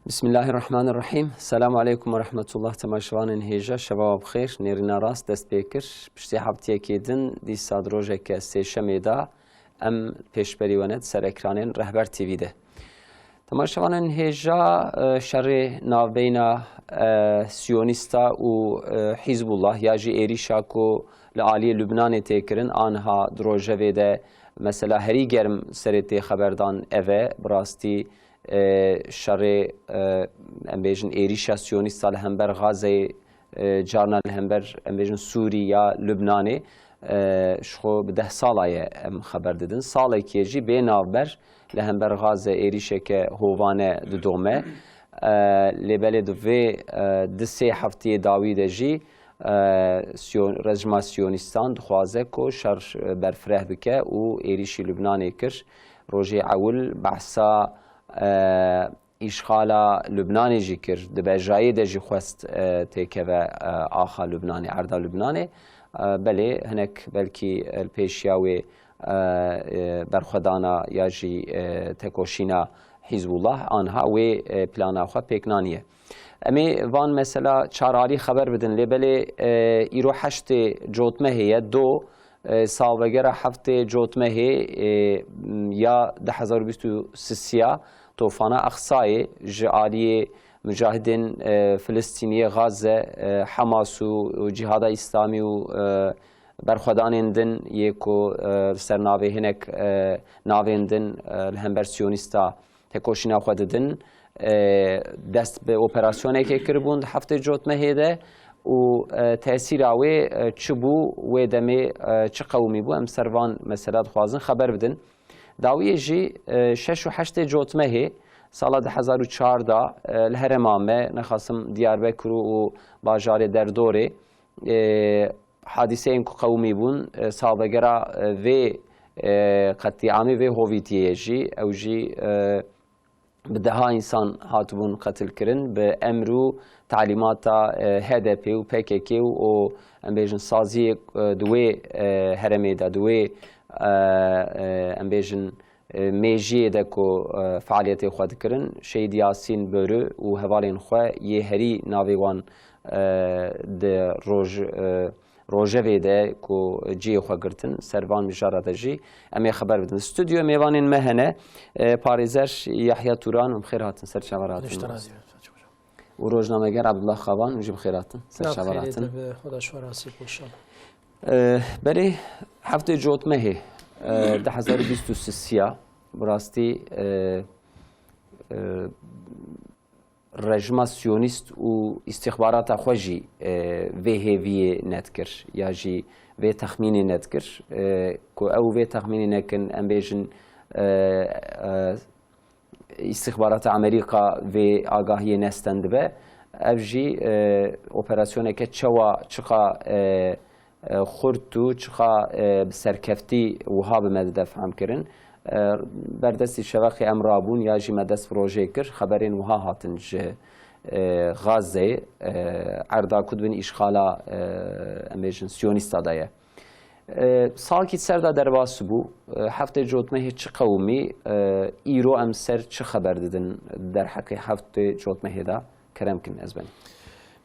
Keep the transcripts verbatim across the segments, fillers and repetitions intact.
Bismillahirrahmanirrahîm. Selamu aleykum ve rahmetullah. Temaşevanên hêja, şeva we bi xêr. Nêrîna rast dest pê kir. Piştî heftiyekê din, dîsa di rojeke sêşemê de em pêşberî we ne di ser ekranên Rehber T V de. Temaşevanên hêja, e, şerê navbeyna, e, Siyonîsta û, e, Hîzbullah ya jî êrîşa ku li aliyê Lubnanê tê kirin, aniha di rojevê de mesela herî germ serê tê xeberdan ev e. Bi rastî, e, şerê, e, em bêjin êrîşa Siyonîsta li hember Xazeyê, e, carna li hember, em bêjin, Sûrî ya Lubnanê, e, ji xwe bi deh sala ye em xeber didin. Salekê jî bê navber li hember Xaze êrîşeke hovane didome. E, lê belê di vê, e, di sê heftiyê dawî de jî, e, Siyon-, rejima Siyonîstan dixwaze ku şer, e, berfireh bike û êrîşî Lubnanê kir. Rojê ewil behsa, e, îşxala Lubnanê jî kir, di bejayê de jî xwest, e, têkeve, e, axa Lubnanê, erda Lubnanê. E, belê hinek belkî, e, li pêşiya wê, e, e, berxwedana ya jî, e, tekoşîna Hîzbullah aniha wê, e, plana xwe pêk naniye. Em ê van mesela çar alî xeber bidin, lê belê, e, îro heştê Cotmehê ye, do, e, salvegera heftê Cotmehê, e, ya du hezar û bîst û sisiya Tofana Aqsayê ji aliyê mucahidên, e, Filistîniyê Xaze, e, Hamas û, û Cîhada Îslamî û, e, berxwedanên din yê ku, e, li ser navê hinek, e, navên din, e, li hember Siyonîsta tekoşîna xwe didin. E, dest bi operasyonekê kiribûn di heftê Cotmehê de û, e, tesîra wê, e, çi bû, wê demê, e, çi qewimî bû, em ser van mesela dixwazin xeber bidin. Dawiyê jî, e, şeş û heştê Cotmehê sala du hezar û çar de, e, li herêma me, nexasim Diyarbekir û bajarê derdorê, e, hadîseyên ku qewimî bûn, e, salvegera, e, vê, e, qetlîamê, vê hovîtiyê ye jî, ew jî, e, bi deha însan hatibûn qetilkirin, bi emr û talîmata, e, H D P û P K K û, û, em bêjin, saziyê, e, di wê, e, herêmê de, di wê, e, e, em bêjin, e, mêjiyê de ku, e, fealiyetê xwe dikirin, Şehîd Yasîn Börü û hevalên xwe yê herî navê wan, e, di roj-, e, rojevê de ku cihê xwe girtin, ser van mijara de jî em ê xeber bidin. Stûdyo mêvanên me hene, e, parêzer Yahya Turan, hûn bi xêr hatin, ser çava re hatin. Û rojnameger Abdullah Xavan, hûn jî bi xêr hatin, ser çava re hatin. E, belê, heftê Cotmehê, e, du hezar û bîst û sisiya, bi rastî, e, e, rejima Siyonîst û îstîxbarata xwe jî, e, vê hêviyê nedikir, ya jî vê texmînê nedikir, e, ku ew vê texmînê nekin, em bêjin, e, e, îstîxbarata Amerîka vê agahiyê nestendibe. Ev jî, e, operasyoneke çawa, çiqa, e, e, xurt û çiqa, e, bi serkeftî wiha bi me dide fehmkirin. E, berdestî şevexê em rabûn ya jî me dest bi rojê kir, xeberên wiha hatin ji, e, Xazeyê, e, erda ku dibin îşxala, e, em bêjin, Siyonîsta de ye. E, salkî ser de derbas bû. E, heftê Cotmehê çi qewimî, e, îro em ser çi xeber didin derheqê heftê Cotmehê de? Kerem kin, ez benim.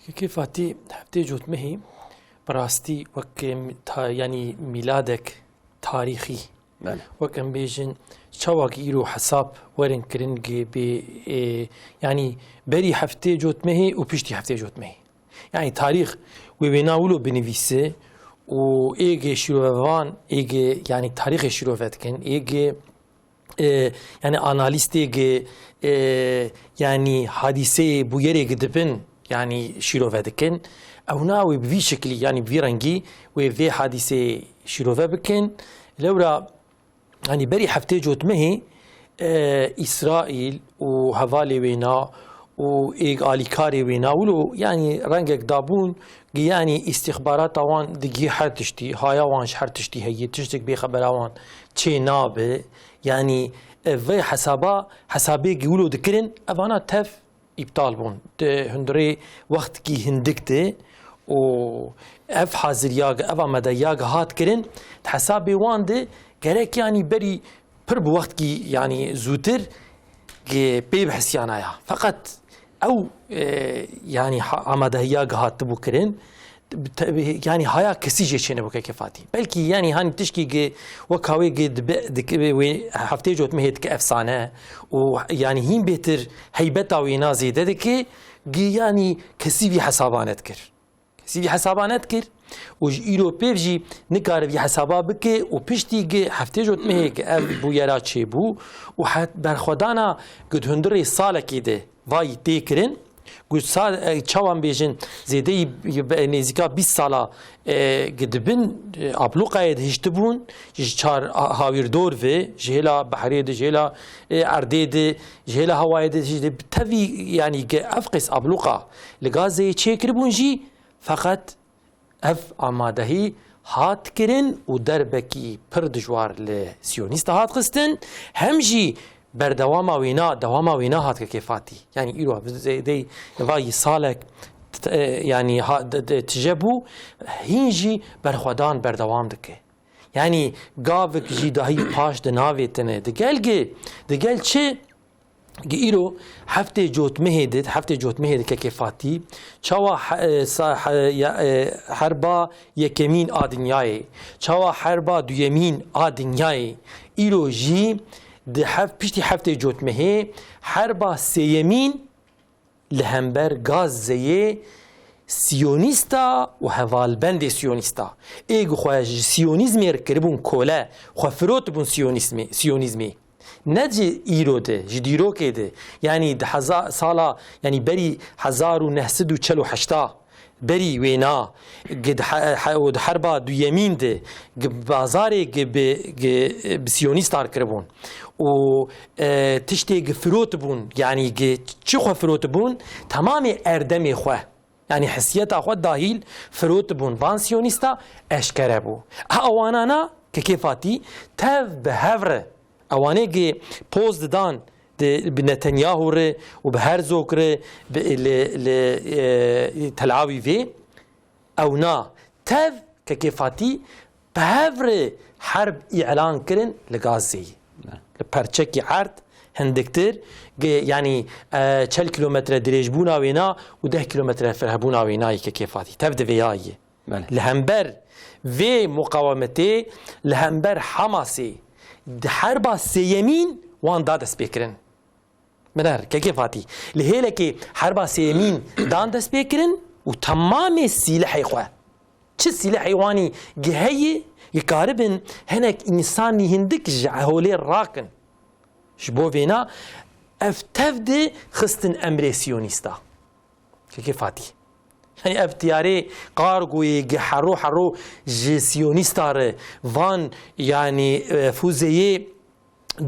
Kekê Fatî, heftê Cotmehê bi rastî wek, em, ta-, yanî mîladek tarîxî. Belê. Wek em bêjin, çawa ki îro hesab werin kirin, gi bi, e, yanî berî heftê Cotmehê û piştî heftê Cotmehê. Yanî tarîx wê wêna wilo binivîse û êgê şîrovevan, êgê, yanî tarîxê şîrove dikin, êgê, e, yanî analîstê gi, e, yanî hadîseyê bûyerê gi dibin, yanî şîrove dikin. Ew na wê bi vî şeklî, yanî bi vî rengî wê vê hadîseyê şîrove bikin. Lewra, yanî berî heftê Cotmehê, e, Îsraîl û hevalê wêna û êg alîkarê wêna wilo, yanî rengek dabûn, gi, yanî îstîxbarata wan digî her tiştî, haya wan ji her tiştî heye, tiştek bê xebera wan çê nabe. Yanî, e, vê hesaba, hesabê gi wilo dikirin, evana tev îptal bûn. Di hundirê wextkî hindik de û ev haziriya gi, ev amedeya gi hat kirin, di hesabê wan de gerek, yanî berî pir bi wextkî, yanî zûtir gi pê bihisiyanaya. Feqet ew, e, yanî ha-, amadehiya gi hatibû kirin, te-, yanî haya kesî jê çênebû kekê Fatî. Belkî yanî hanî tişkî gi wek hawê gi dibe, dike wê heftê cotmehê dike efsane û yanî hîn bêtir heybeta wêna zêde dike, gi yanî kesî vî hesaba nedikir. Kesî vî hesaba nedikir û ji îro pêv jî nikare vî hesaba bike û piştî gi heftê cotmehê gi ev bûyera çêbû û het berxwedana gi di hundirê salekê de vayî tê kirin. Ku sa-, e, çawan bêjin, zêdeyî be-, nêzîka bîst sala, e, gi di bin, e, ablûqayê de hiştibûn, ji çar a-, hawîrdor ve, ji hêla behrê de, ji hêla, e, erdê de, ji hêla hewayê de, ji de tevî, yanî gi ev qîs ablûqa li Gazeyê çêkiribûn jî, feqet ev amadehî hat kirin û derbekî pir dijwar li siyonîsta hat xistin, hem jî berdewama wêna, dewama wêna hat kekê Fatî. Yanî îro zêdeyî vayî salek t-, e, yanî ha-, de, de, tije bû, hîn jî berxwedan berdewam dike. Yanî gavik jî dahî paş di navê tine. Digel gi, digel çi? Gi îro heftê cotmehê de, heftê cotmehê de kekê Fatî, çawa he-, e, sa-, he-, ya, e, herba yekemîn a dinyayê, çawa herba duyemîn a dinyayê, îro jî di hef-, piştî heftê cotmehê herba sêyemîn li hember Gazeyê siyonîsta û hevalbendê siyonîsta. Ê ku xwe ji siyonîzmê re kiribûn kole, xwe firotibûn siyonîzmê, siyonîzmê. Ne ji îro de, ji dîrokê de, yanî di heza-, sala, yanî berî hezar û neh sed û çel û heşta, berî wêna, gi di he-, he-, û di herba duyemîn de, gi bazarê gi bi, gi, bi siyonîstan kiribûn. Û, e, tiştê gi firotibûn, yanî gi çi xwe firotibûn, temamê erdemê xwe. Yanî hesiyeta xwe dahîl firotibûn van siyonîsta eşkere bû. Ha ewanana kekê Fatî tev bi hev re, ewanê gi poz didan di, bi Netanyahu re û bi Herzog re, bi, li, li, e, Tel Avivê, ewna tev kekê Fatî bi hev re herb îlan kirin li Gazeyê. Ne. Li perçekî erd hindiktir, gi-, yanî, e, çel kîlometre dirêjbûna wêna û deh kîlometre firehbûna wêna yê kekê Fatî. Tev di vêya ye. Belê. Li hember vê muqawemetê, li hember Hamasê di herba sêyemîn wan da destpêkirin. Biner, kekê Fatî. Li hêlekê herba sêyemîn dan destpêkirin û temamê sîlehê xwe. Çi sîlehê wanî gi heyî, gi karibin hinek însanî hindik ji holê rakin. Ji bo vêna ev tev di xistin emrê siyonîsta. Kekê Fatî. Yanî ev tiyarê kargoyê gi hero hero ji siyonîsta re van, yanî, e, fûzeyê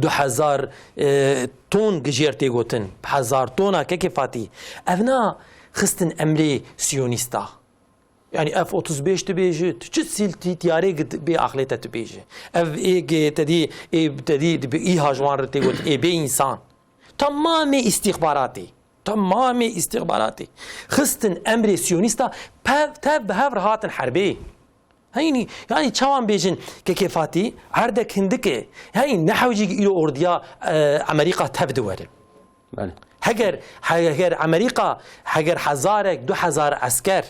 du hezar, e, ton gi jêr tê gotin. Hezar tona kekê Fatî. Ev na xistin emrê siyonîsta. Yanî F otuz beş tu bêjî, tu çi sîl tî tiyarê gi bê axlê te tu bêjî. Ev ê gi te dî, ê te dî bi îha ji wan re tê gotin, ê bê însan. Tamamê îstîxbaratê. Tamamê îstîxbaratê. Xistin emrê siyonîsta pev, tev bi hev re hatin herbê. Heynî, yanî çawan bêjin kekê Fatî, erdek hindik e. Heynî ne hewcî îro ordiya, e, Amerîka tev di were. Belê. Heger, heger Amerîka, heger hezarek, du hezar esker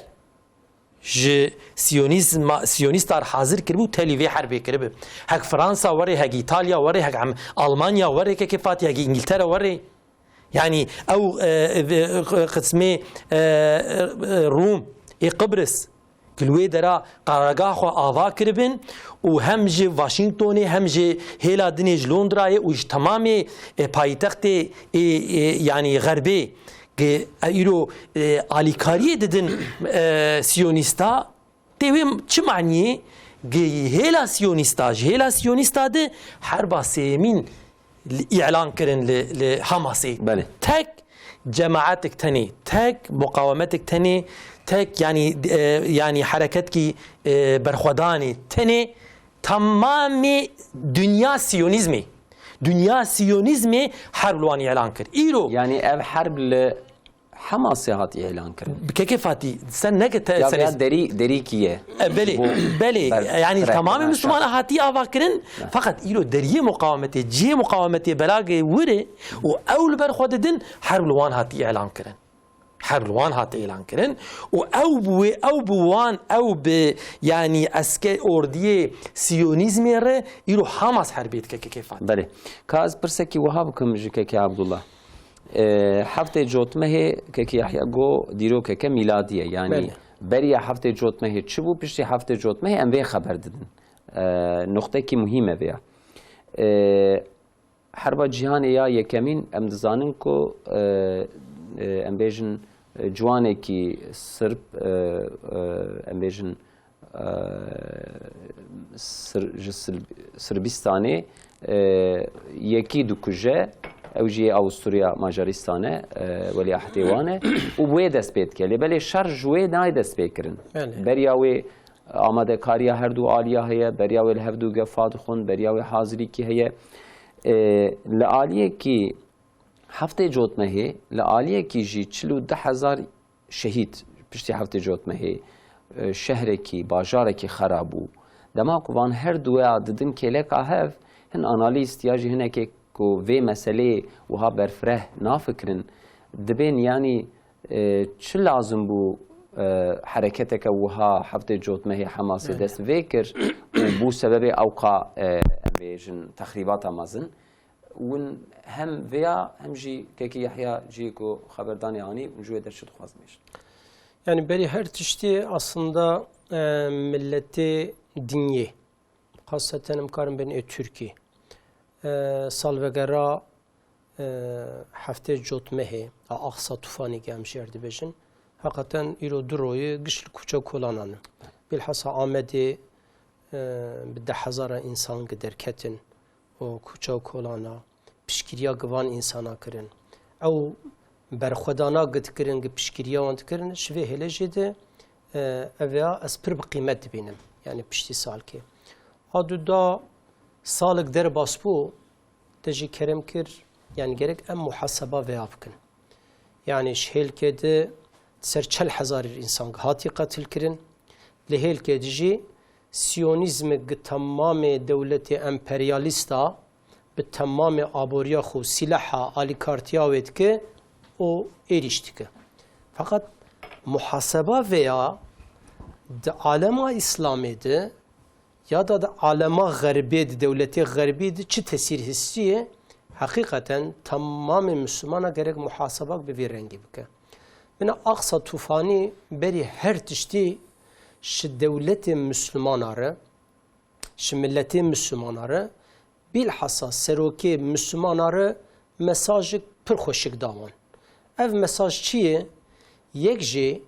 ji siyonîzma, siyonîstar hazir kiribû, telî vê herbê kiribi. Hek Fransa were, hek Îtalya were, hek Am-, Almanya were, kekê Fatî, hek Îngiltere were. Yanî ew, e, e, qismê, e, e, Rûm, ê Qibris, ku li wê dera qarargah xwe ava kiribin û hem ji Washingtonê hem ji hêla dinê ji Londrayê û ji temamê, e, paytextê ê, ê, yanî xerbê, ku îro, e, alîkariyê didin, e, siyonîsta, Tê wê çi maniyê? Gi hêla siyonîsta, ji hêla siyonîsta de herba sêyemîn îlan kirin li, li Hamasê. Belê. Tek cemaetik tenê, tek muqawemetik tenê, tek, yanî, e, yanî hereketkî, e, berxwedanê tenê, temamê dinya siyonîzmê. Dinya siyonîzmê herb li wan îlan kir. Îro. Yanî ev herb li Hamasê hat îlan kirin. Kekê Fatî, sen neke te-, Ya, sen ya derî, derîkî ye. E, belê, Bo belê. ber-, Yani, ber-, tamamê ber-, Müslüman hatî ava kirin, Ne. Fakat îro deriyê muqawemetê, cihê muqawemetê belagê wir e û ew li ber xwe didin, herb li wan hatî îlan kirin. Herb li wan hate îlan kirin û ew bi wê, ew bi wan, ew bi, yanî eske ordiyê siyonîzmê re îro Hamas herbê dike kekê Fatî. Belê. Ka ez pirsekî wiha bikim ji kekê Abdullah. Ee, heftê Cotmehê kekê Yahya go dîrokeke mîladî ye. Yanî Belê. beriya heftê Cotmehê çi bû, piştî heftê Cotmehê em vê xeber didin. Ee, nuqtekî muhîm e vê ya. Ee, Herba Cîhanê ya Yekemîn, em dizanin ku, e, e, em bêjin, e, ciwanekî Sirb, e, e, em bêjin, e, Sir-, ji Sil-, Sirbistanê, e, yekî dikuje, ew jî yê Awusturya Macaristan e, e, welîahdê wan e, û bi wê dest pê dike. Lê belê şer ji wê nayê dest pê kirin. Belê. Beriya wê amadekariya her du aliya heye, beriya wê li hev du gefa dixwin, beriya wê hazirîkî heye. E, li aliyekî heftê Cotmehê, li aliyekî jî çil û du hezar şehîd piştî heftê Cotmehê, e, şehrekî, bajarekî xera bû. Dema ku van her duya didin kêleka hev, hin analîst ya jî hinekê ku vê meseleyê wiha berfireh nafikirin, dibên yanî, e, çi lazim bû, e, hereketeke wiha heftê Cotmehê Hamasê Belê. dest vê kir û bû sebebê ewqa, e, em bêjin texrîbata mezin. Win hem vêya hem jî kekî Yehya cihê ku xeberdanê anî, hûn ji wê der çi dixwazin bêjin? Yani berî her tiştî aslında, e, milletê dinyê, xaseten em karin bên ê Tirkî, e, salvegera, e, heftê Cotmehê, a Aqsa Tufanî ke em jê re dibêjin, heqeten îro du royê giş li kuçe û kolanan e. Bilhassa Amedê, e, bi deh hezara însan gi derketin û kuçe û kolana piştgiriya gi van însana kirin. Ew berxwedana gi dikirin, gi piştgiriya wan dikirin, ji vê hêlê jê de, e, ev ya ez pir bi qîmet dibînim. Yani piştî salkê. A du da salik derbas bû, te jî kerem kir, yani gerek em muhaseba veya bikin. Yani ji hêlkê de ser çel hezarî însan hatî qetil kirin. Li hêlkê de jî siyonîzmê gi temamê dewletê emperyalîsta bi temamê aboriya xwe, sîleha, alîkartiya wê dike û êrîş dike. Feqet muhaseba vê ya di alema Îslamê de ya da di alema xerbê di, dewletê xerbî di çi tesîr hisiye, heqîqeten temamê Mislimana gerek muhasebak bi vî rengî bike. Bina Aqsa Tufanî berî her tiştî ji dewletê Mislimana re, ji miletê Mislimana re, bilhassa serokê Mislimana re mesajek pir xweşik da wan. Ev mesaj çi ye? Yek jê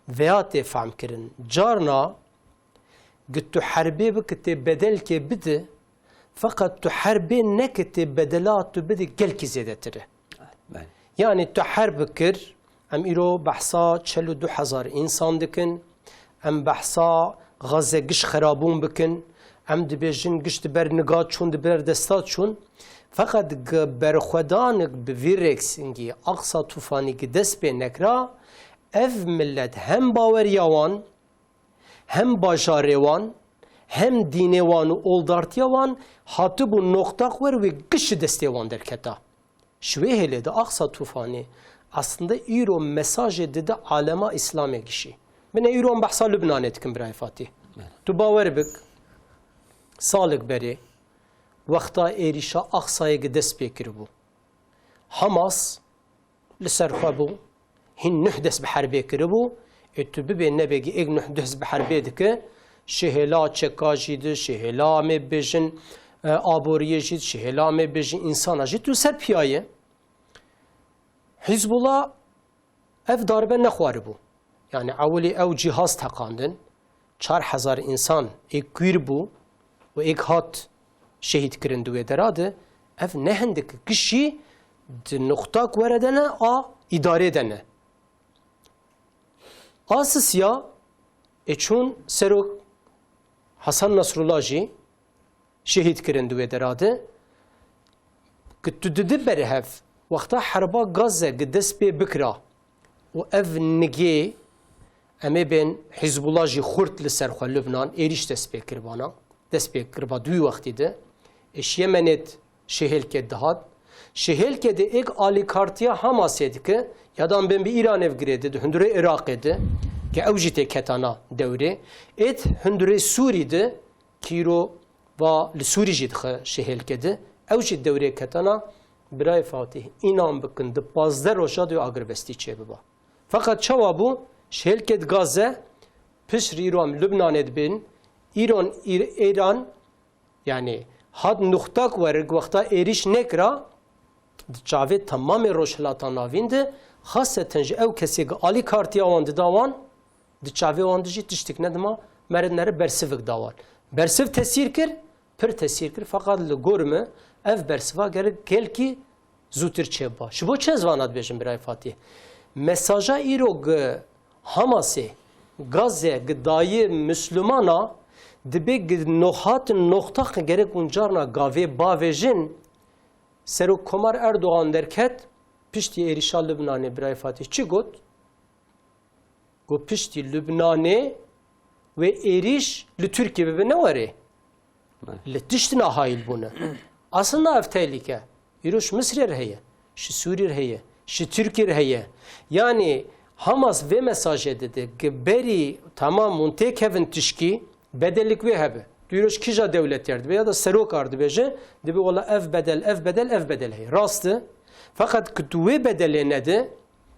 veya tê fehm kirin. Carna gi tu herbê bikitê bedelkê bide, feqet tu herbê nekitê bedela tu bidî gelkî zêdetir e. Belê. Yani tu herb bikir, em îro behsa çel û du hezar însan dikin, em behsa Gaze giş xerabûn bikin, em dibêjin giş di ber niga çûn, di ber desta çûn. Feqet gi berxwedanik bi vî rêksingî Aqsa Tufanî gi dest pê nekira, ev millet hem baweriya wan, hem bajarê wan, hem dînê wan û oldartiya wan hatibû noqtak wer wê giş ji destê wan derketa. Ji wê hêlê de Aqsa Tufanî aslında îro mesajê dide alema Îslamê gişî. Bine îro em behsa Lubnanê dikin birayê Fatî. Evet. Tu bawer bik, salik berê wexta êrîşa Aqsayê gi dest pê kiribû. Hamas li ser xwe bû, hîn nuh dest bi herbê kiribû, ê tu bibê nebê gi êk nuh dest bi herbê dike, şihêla çeka jî di, şihêla em ê bêjin, e, aboriyê jî di, şihêla em ê bêjin însana jî tu ser piya ye. Hizbullah ev darbe nexwaribû. Yani ewilî ew cîhaz teqandin, çar hezar însan êk kwîr bû û êk hat şehîd kirin di wê dera de, ev ne hindik gişî di nuqtak were de ne a îdarê de ne. A sisiya ê çûn serok Hasan Nasrullah jî şehîd kirin di wê dera de. Ki tu didi berhev, wexta herba Gaze gi dest pê bikira û ev nigê em ê bên Hizbullah jî xurt li ser xwe Lubnan êrîş dest pê kiribana, dest pê kiriba di wî wextî de. Ê ji Yemenê d şihêlkê dihat. Şihêlkê de êk alîkartiya Hamasê dike, Ya da em bên bi Îranê ve girê di, di hundirê Iraqê di, ke ew jî tê ketana dewrê. Êd hundirê Sûrî di, kîro va li Sûrî jî dixe şehêlke di. Ew jî dewrê ketana birayê Fatîh. Înan bikin, di pazdeh roja de agirbestî çêbiba. Feqet çawa bû? Şehêlke di Gaze, pişt rî îro em Lubnanê dibên, îron, îr-, Îran, yanî hat nuxtak werig wexta êrîş nekira, di çavê temamê Rojhilata Navîn de, xaseten ji ew kesê gi alîkartiya wan dida wan, di çavê wan de jî tiştik nedima, merid nere bersivik da wan. Bersiv tesîr kir, pir tesîr kir, feqet li gor min ev bersiva gerek gelkî zûtir çêbiba. Ji bo çi ez vana dibêjim birayê Fatîh? Mesaja îro gi Hamasê, Gaze, gi dayê Mislumana, dibê gi nohatin noxtaq gerek hûn carna gavê bavêjin. Serokkomar Erdogan derket, piştî êrîşa Lubnanê birayê Fatîh çi got? Got piştî Lubnanê wê êrîş li Tirkiyê bibe ne werê. Li tiştina hayil bûne. Aslında ev tehlîke îro ji Misrê re heye, ji Sûrî re heye, ji Tirkî re heye. Yanî Hamas vê mesajê dide, gi berî temam hûn têkevin tişkî, bedelik wê hebe. Tu îro ji kîja dewletê re dibe ya da serokar dibêje, dibe wela ev bedel, ev bedel, ev bedel heye. Rast e. Feqet ki tu wê bedelê nede,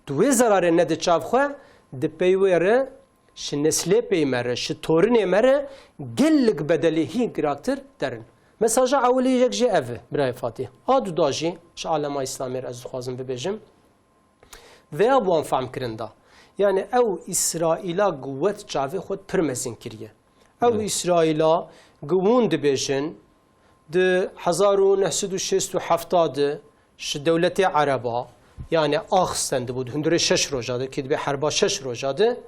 tu wê zerarê nede çav xwe, di pey wê re ji neslê pey me re, ji torinê me re gelek bedelê hîn giraktir derin. Mesaja ewilî yek jê ev e, birayê Fatîh. A duda jî ji alema Îslamê re ez dixwazim bibêjim. Veya bi wan fehm kirin da. Yani ew Îsraîla guwet çavê xwe pir mezin kiriye. Ew Evet. Îsraîla gi hûn dibêjin, di hezar û neh sed û şêst û heft de ji dewletê Ereba, yani axsten dibû, di hundirê şeş roja de, kê dibê herba şeş roja de,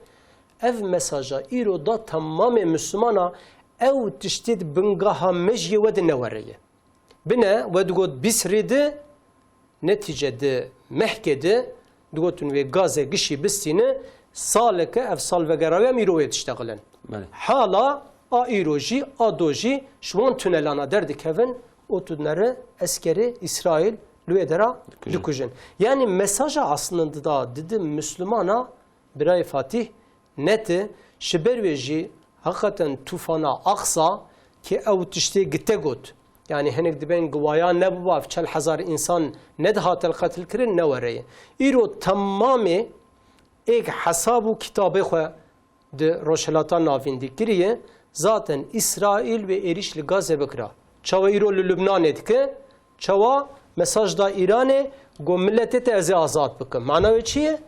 ev mesaja îro da temamê Mislimana ew tiştê di bingeha mejiyê we de newereye. Bine, we digot bîst rê di, netîce di mehkê di, digotin wê gazê gişî bistîne, saleke ev salvegera wê em îro wê diştexilin. Belê. Hala a îro jî, a do jî ji wan tunelana derdikevin û tu dinere eskerê Îsraîl li wê dera Dikujin. dikujin. Yani mesaja aslında da didi Müslümana birayê Fatih, Neti, ji ber wê jî heqeten tufana Aqsa, ki ew tiştê gite got. Yani hinek dibên giwaya nebûba, ev çel hezar insan nedihate qetil kirin, ne were ye. Îro temamê êk hesab û kitabê xwe di Rojhilata Navîn dî kiriye, zaten Îsraîl wê êrîş li Gazze bikira. Çawa îro li Lubnanê dike, çawa mesaj da Îranê, got miletê te ez ê azad bikim. Mana wê çi ye?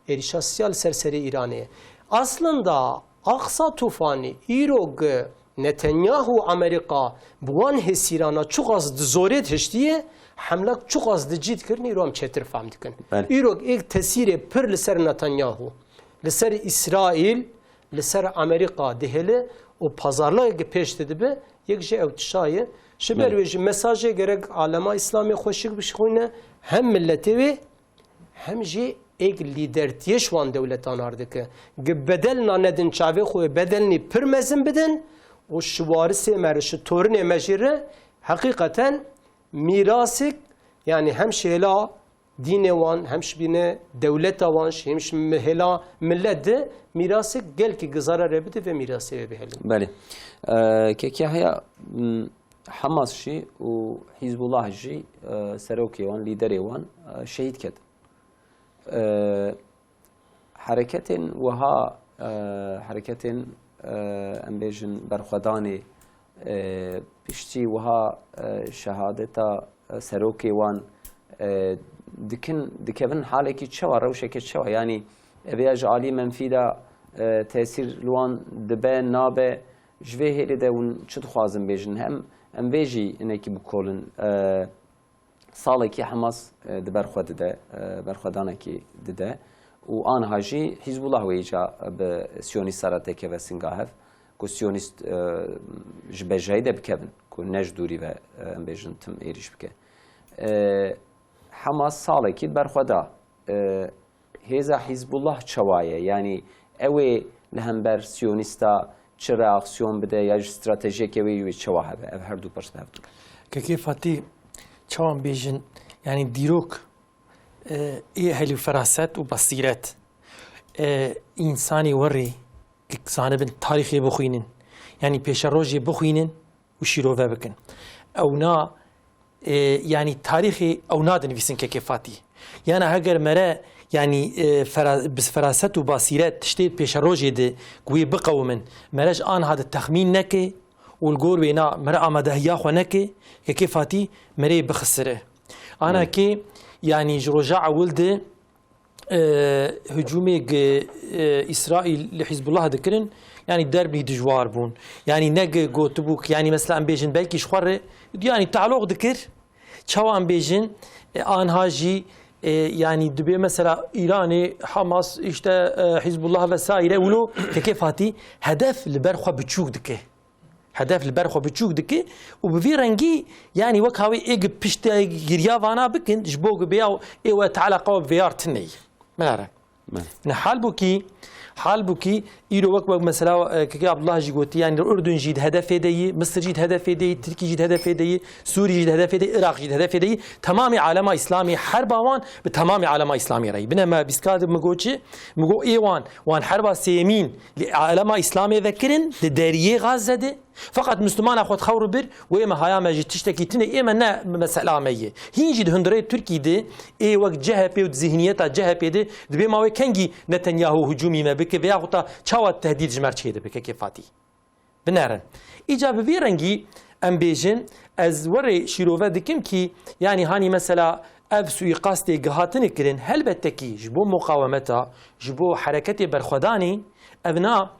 Êrîşa siya li ser serê Îranê ye. Aslında Aqsa Tufanî îro gi Netanyahu û Amerîka bi wan hêsîrana çiqas di zorê dihiştiye, hemlak çiqas di cî dikirin, îro em çêtir fehm dikin. Belê. Îro êk tesîrê pir li ser Netanyahu, li ser Îsraîl, li ser Amerîka dihêle û pazarlixê gi pêş de dibe, yek jî ew tişa ye. Ji ber Belê. wê jî mesajê gerek alema Îslamê xweşik bişixwîne, hem miletê wê, hem jî êk lîdertiyê ji wan dewletan ar dike. Gi bedelna nedin çavê xwe bedelnî pir mezin bidin û ji warisê me re, ji torinê me jî re heqîqeten mîrasik, yani hem ji hêla dînê wan, hem ji bîne dewleta wan, hem ji hêla millet de mîrasik gelkî gi zararê bide ve mîrasê wê bihêlin. Belê. Ee, Kek Yahya, m, Hamas jî û Hizbullah jî, e, serokê wan, lîderê wan, e, şehîd ketin. E, hereketên wiha, e, hereketên, e, em bêjin berxwedanê, e, piştî wiha, e, şehadeta, e, serokê wan, e, dikin, dikevin halekî çawa, rewşeke çawa? Yanî ev ya ji alî menfî de, e, tesîr li wan dibe, nabe? Ji vê hêlê de hûn çi dixwazin bêjin? Hem em vê jî hinekî bikolin, e, salekî Hamas, e, di ber xwe dide, e, berxwedanekî dide û aniha jî Hizbullah wê îca bi Siyonîsta re têkeve singa hev, ku Siyonîst, e, ji bejayî de bikevin, ku ne ji dûrî ve, e, em bêjin tim êrîş bike. E, Hamas salekî di ber xwe da. E, Hêza Hizbullah çawa ye? Yanî ew ê li hember Siyonîsta çi reaksiyon bide ya jî stratejiyeke wê wê çawa hebe? Ev her du pirs bi hev dikin. Kekê Fatî, çawa em bêjin, yanî dîrok, E, ê helî feraset û basîret, e, însanê werê ki zanibin tarîxê bixwînin, yanî pêşerojê bixwînin û şîrove bikin. Ewna, e, yanî tarîxê ewna dinivîsin kekê Fatî. Yana heger mere, yanî, e, fera-, bi feraset û basîret tiştê pêşerojê de ku wê biqewimin, mere ji anha de texmîn neke û li gor wêna mere amadehiya xwe neke, kekê Fatî merê bixisire. Ana Hmm. kê, yanî ji roja ewil de, e, hicûmê gi, e, Îsraîl li Hizbullah dikirin, yanî derbî dijwar bûn. Yanî ne gi gotibû ki, yanî mesela em bêjin belkî ji xwe re, yanî tealoq dikir. Çawa em bêjin, e, anha jî, e, yanî dibê mesela Îranê, Hamas, işte, e, Hizbullah vesaire wilo kekê Fatî hedef li ber xwe biçûk dike. Hedef li ber xwe biçûk dike û bi vî rengî, yanî wek hawê ê gi pişte giriya vana bikin, ji bo gi bêya ê we teala qewa bi vêyar tune ye. Min are. Min. Ne halbûkî, halbûkî îro wek, wek mesela, e, kekê Abdullah jî gotî, yanî Urdun jî di hedefê de yî, Misir jî di hedefê de yî, Tirkî jî di hedefê de yî, Sûrî jî di hedefê de yî, Iraq jî di hedefê de yî. Temamê alema Îslamê, herba wan bi temamê alema Îslamê re yî. Bine me bîskar de min got çi? Min got ê wan, wan herba sêyemîn li alema Îslamê vekirin, di deriyê Gaze de. Feqet Mislimana xwe dixew rû bir, wê me haya me ji tiştekî tune, ê me ne mesela me ye. Hîn jî di hundirê Tirkî de, ê wek C H P û di zihniyeta C H P de, dibê ma wê kengî Netanyahu hicûmî me bike, vêya xuta çawa tehdîd ji me re çêdibe, kekê Fatî? Binerin. Îca bi vî rengî em bêjin, ez werê şîrove dikim kî, yanî hanî mesela ev suîqastê gihatine kirin, helbette kî ji bo muqawemeta, ji bo hereketê berxwedanê, ev na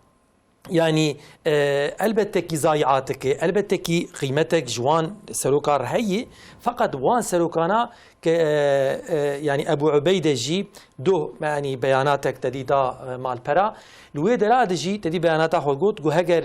Yanî, e, elbette kî zayiat dike, elbette kî qîmetek ji wan serokan re heye, feqet wan serokana ke, e, e, yanî Ebû Ubeyde jî doh, yanî beyanatek tedî da, e, malpera. Li wê dera de jî tedî beyanata xwe got, got heger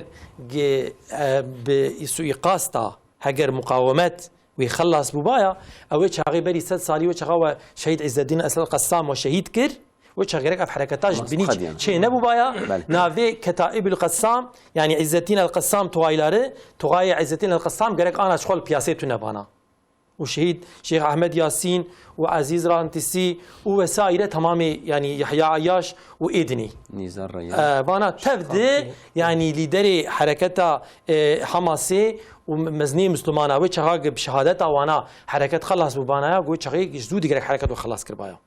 ge, e, bi suîqasta, heger muqawemet wê xelas bûbaya, ew ê çaxê berî sed salî wê çaxa we Şehîd Îzzeddîn Esel Qessam we şehîd kir, wê çax gerek ev hereketa ji Mas binî qediyan. Çê nebûbaya, Belê. Navê Ketaîb el Qessam, yanî Îzzeddîn El Qessam tuwayları, tuwayê Îzzeddîn El Qessam gerek ana ji xwe li piyasê tune bana. Û şehîd Şêx Ahmed Yasîn û Ezîz Rantisi û vesaire temamê, yanî Yahya Ayyaş û êdinî. Nîzar Reyyan. E, vana tev de, Fatih. Yanî lîderê hereketa, e, Hamasê û meznê Müslümana wê çaxa bi şehadeta wana hereket xelas bûbanaya, wê çaxê ji zû digerek hereket we xelas kirbaya.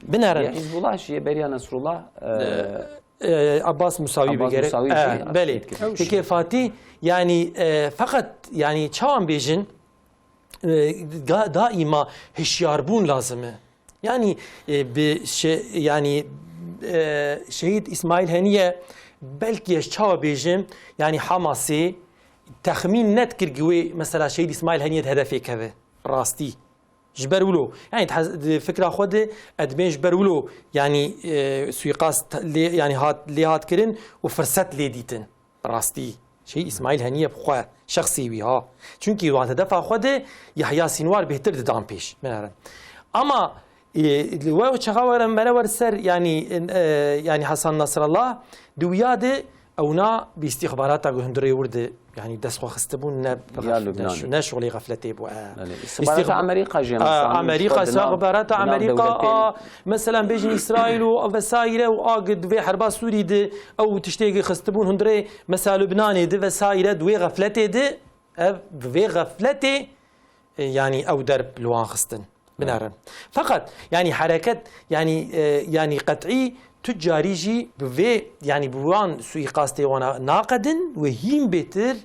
Binerin. Yê Hizbullah jî yê beriya Nesrullah, e, E, Abbas Musawî Abbas bigere. Musawî E, jî belê. Ew Kekê jî. Fatî, yanî, e, feqet, yanî, çawan bêjin, e, ga-, daîma hişyarbûn lazim e. Yanî, e, bi şe-, yanî, e, Şehîd Îsmaîl Heniye belkî ez çawa bêjim, yanî, Hamasê texmîn nedikir ki wê, mesela, Şehîd Îsmaîl Heniye di hedefê keve. Rastî. Ji ber wilo, yanî di hez-, di fikra xwe de, ez dibêm ji ber wilo, yanî, e, suîqast lê, yanî hat, lê hat kirin û firset lê dîtin. Bi rastî. Şehîd Îsmaîl Heniye bi xwe, şexsî wî ha. Çunkî wan hedefa xwe de Yahya Sînwar bêhtir didan pêş. Binêrin. Ama, e, li we çaxa were mere wer ser, yanî, e, yanî Hasan Nasrallah, di wiya de Ewna bi îstîxbarata ku hundirê wir de, yanî dest xwe xistibûn, ne bi Ya xef-, ne Lubnan. Şu-, ne şuxulê xefletê bû, e. Belê. Îstîxb-, Îstîxbarata Amerîka jî em a, dizanîn, Amerîka, ji xwe di nav, îstîxbarata di nav Amerîka, dewletên a, meselan, bêjin Îsraîl û vesaire û a gi di vê herba Sûrî de ew tiştê gi xistibûn hundirê, mesela Lubnanê de vesaire di wê xefletê de, ev bi vê xefletê, e, yanî ew derb li wan xistin. Binerin. Feqet, yanî hereket, yanî, e, yanî qet'î tu carî jî bi vê, yanî bi wan suîqastê wana naqedin, wê hîn bêtir,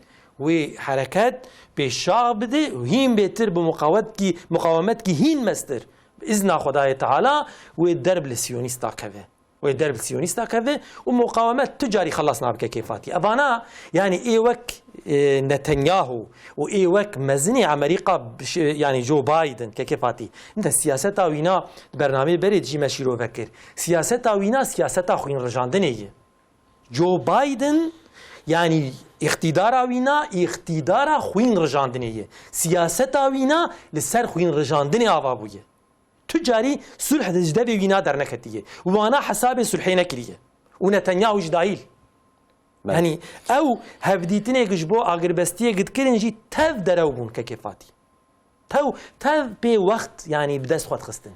wê hereket pêşax bide, hîn bêtir bi muqawetkî, muqawemetkî hîn mestir. Bi izna Xwedayê Teala wê derb li siyonîsta keve. Wê derb li siyonîsta keve û muqawemet tu carî xelas nabike kekê Fatî. Evana, yanî ê wek, e, Netanyahu û ê wek mezinê Amerîka bi şi-, yanî Joe Biden, kekê Fatî. Inde siyaseta wîna di bernameyê berê de jî me şîrove kir. Siyaseta wîna siyaseta xwînrijandinê ye. Joe Biden, yanî îqtîdara wîna îqtîdara xwînrijandinê ye. Siyaseta wîna li ser xwînrijandinê ava bûye. Tu carî sulh di ji devê wîna derneketiye. Wana hesabê sulhê nekiriye. Û Netanyahu jî dahîl. Belê. Yanî ew hevdîtinê ji bo agirbestiyê dikirin jî tev derew bûn kekê Fatî. Tev, tev pê wext, yanî bi dest xwe dixistin.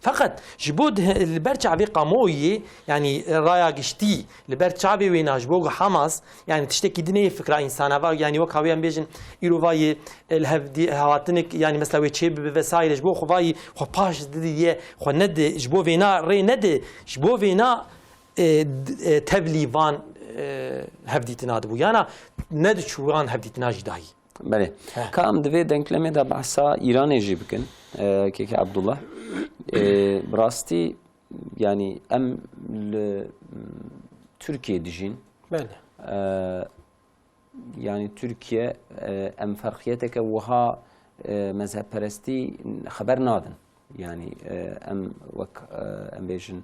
Feqet ji bo di-, li ber çavê kamuoyê, yanî raya giştî, li ber çavê wêna ji bo Hamas, yanî tiştekî din ê fikra însan, eva, yanî wek hawî em bêjin, îro vayî, e, li hevdî-, hewatinik, yanî mesela wê çê bibe vesaire, ji bo xwe vayî xwe paş didiye, xwe nedi, ji bo vêna rê nedi, ji bo vêna, e, d-, e, tevlî van, e, hevdîtina dibû. Yana nediçû wan hevdîtina jî dayî. Belê. He. Ka em di vê denklemê de behsa Îranê jî bikin, e, Keke Abdullah. E, bi rastî, yanî em li, m, Tirkiyê dijîn. Belê. E, yanî Tirkiye, e, em ferqiyeteke wiha, e, mezhebperestî xeber nadin. Yanî, e, em wek, e, em bêjin,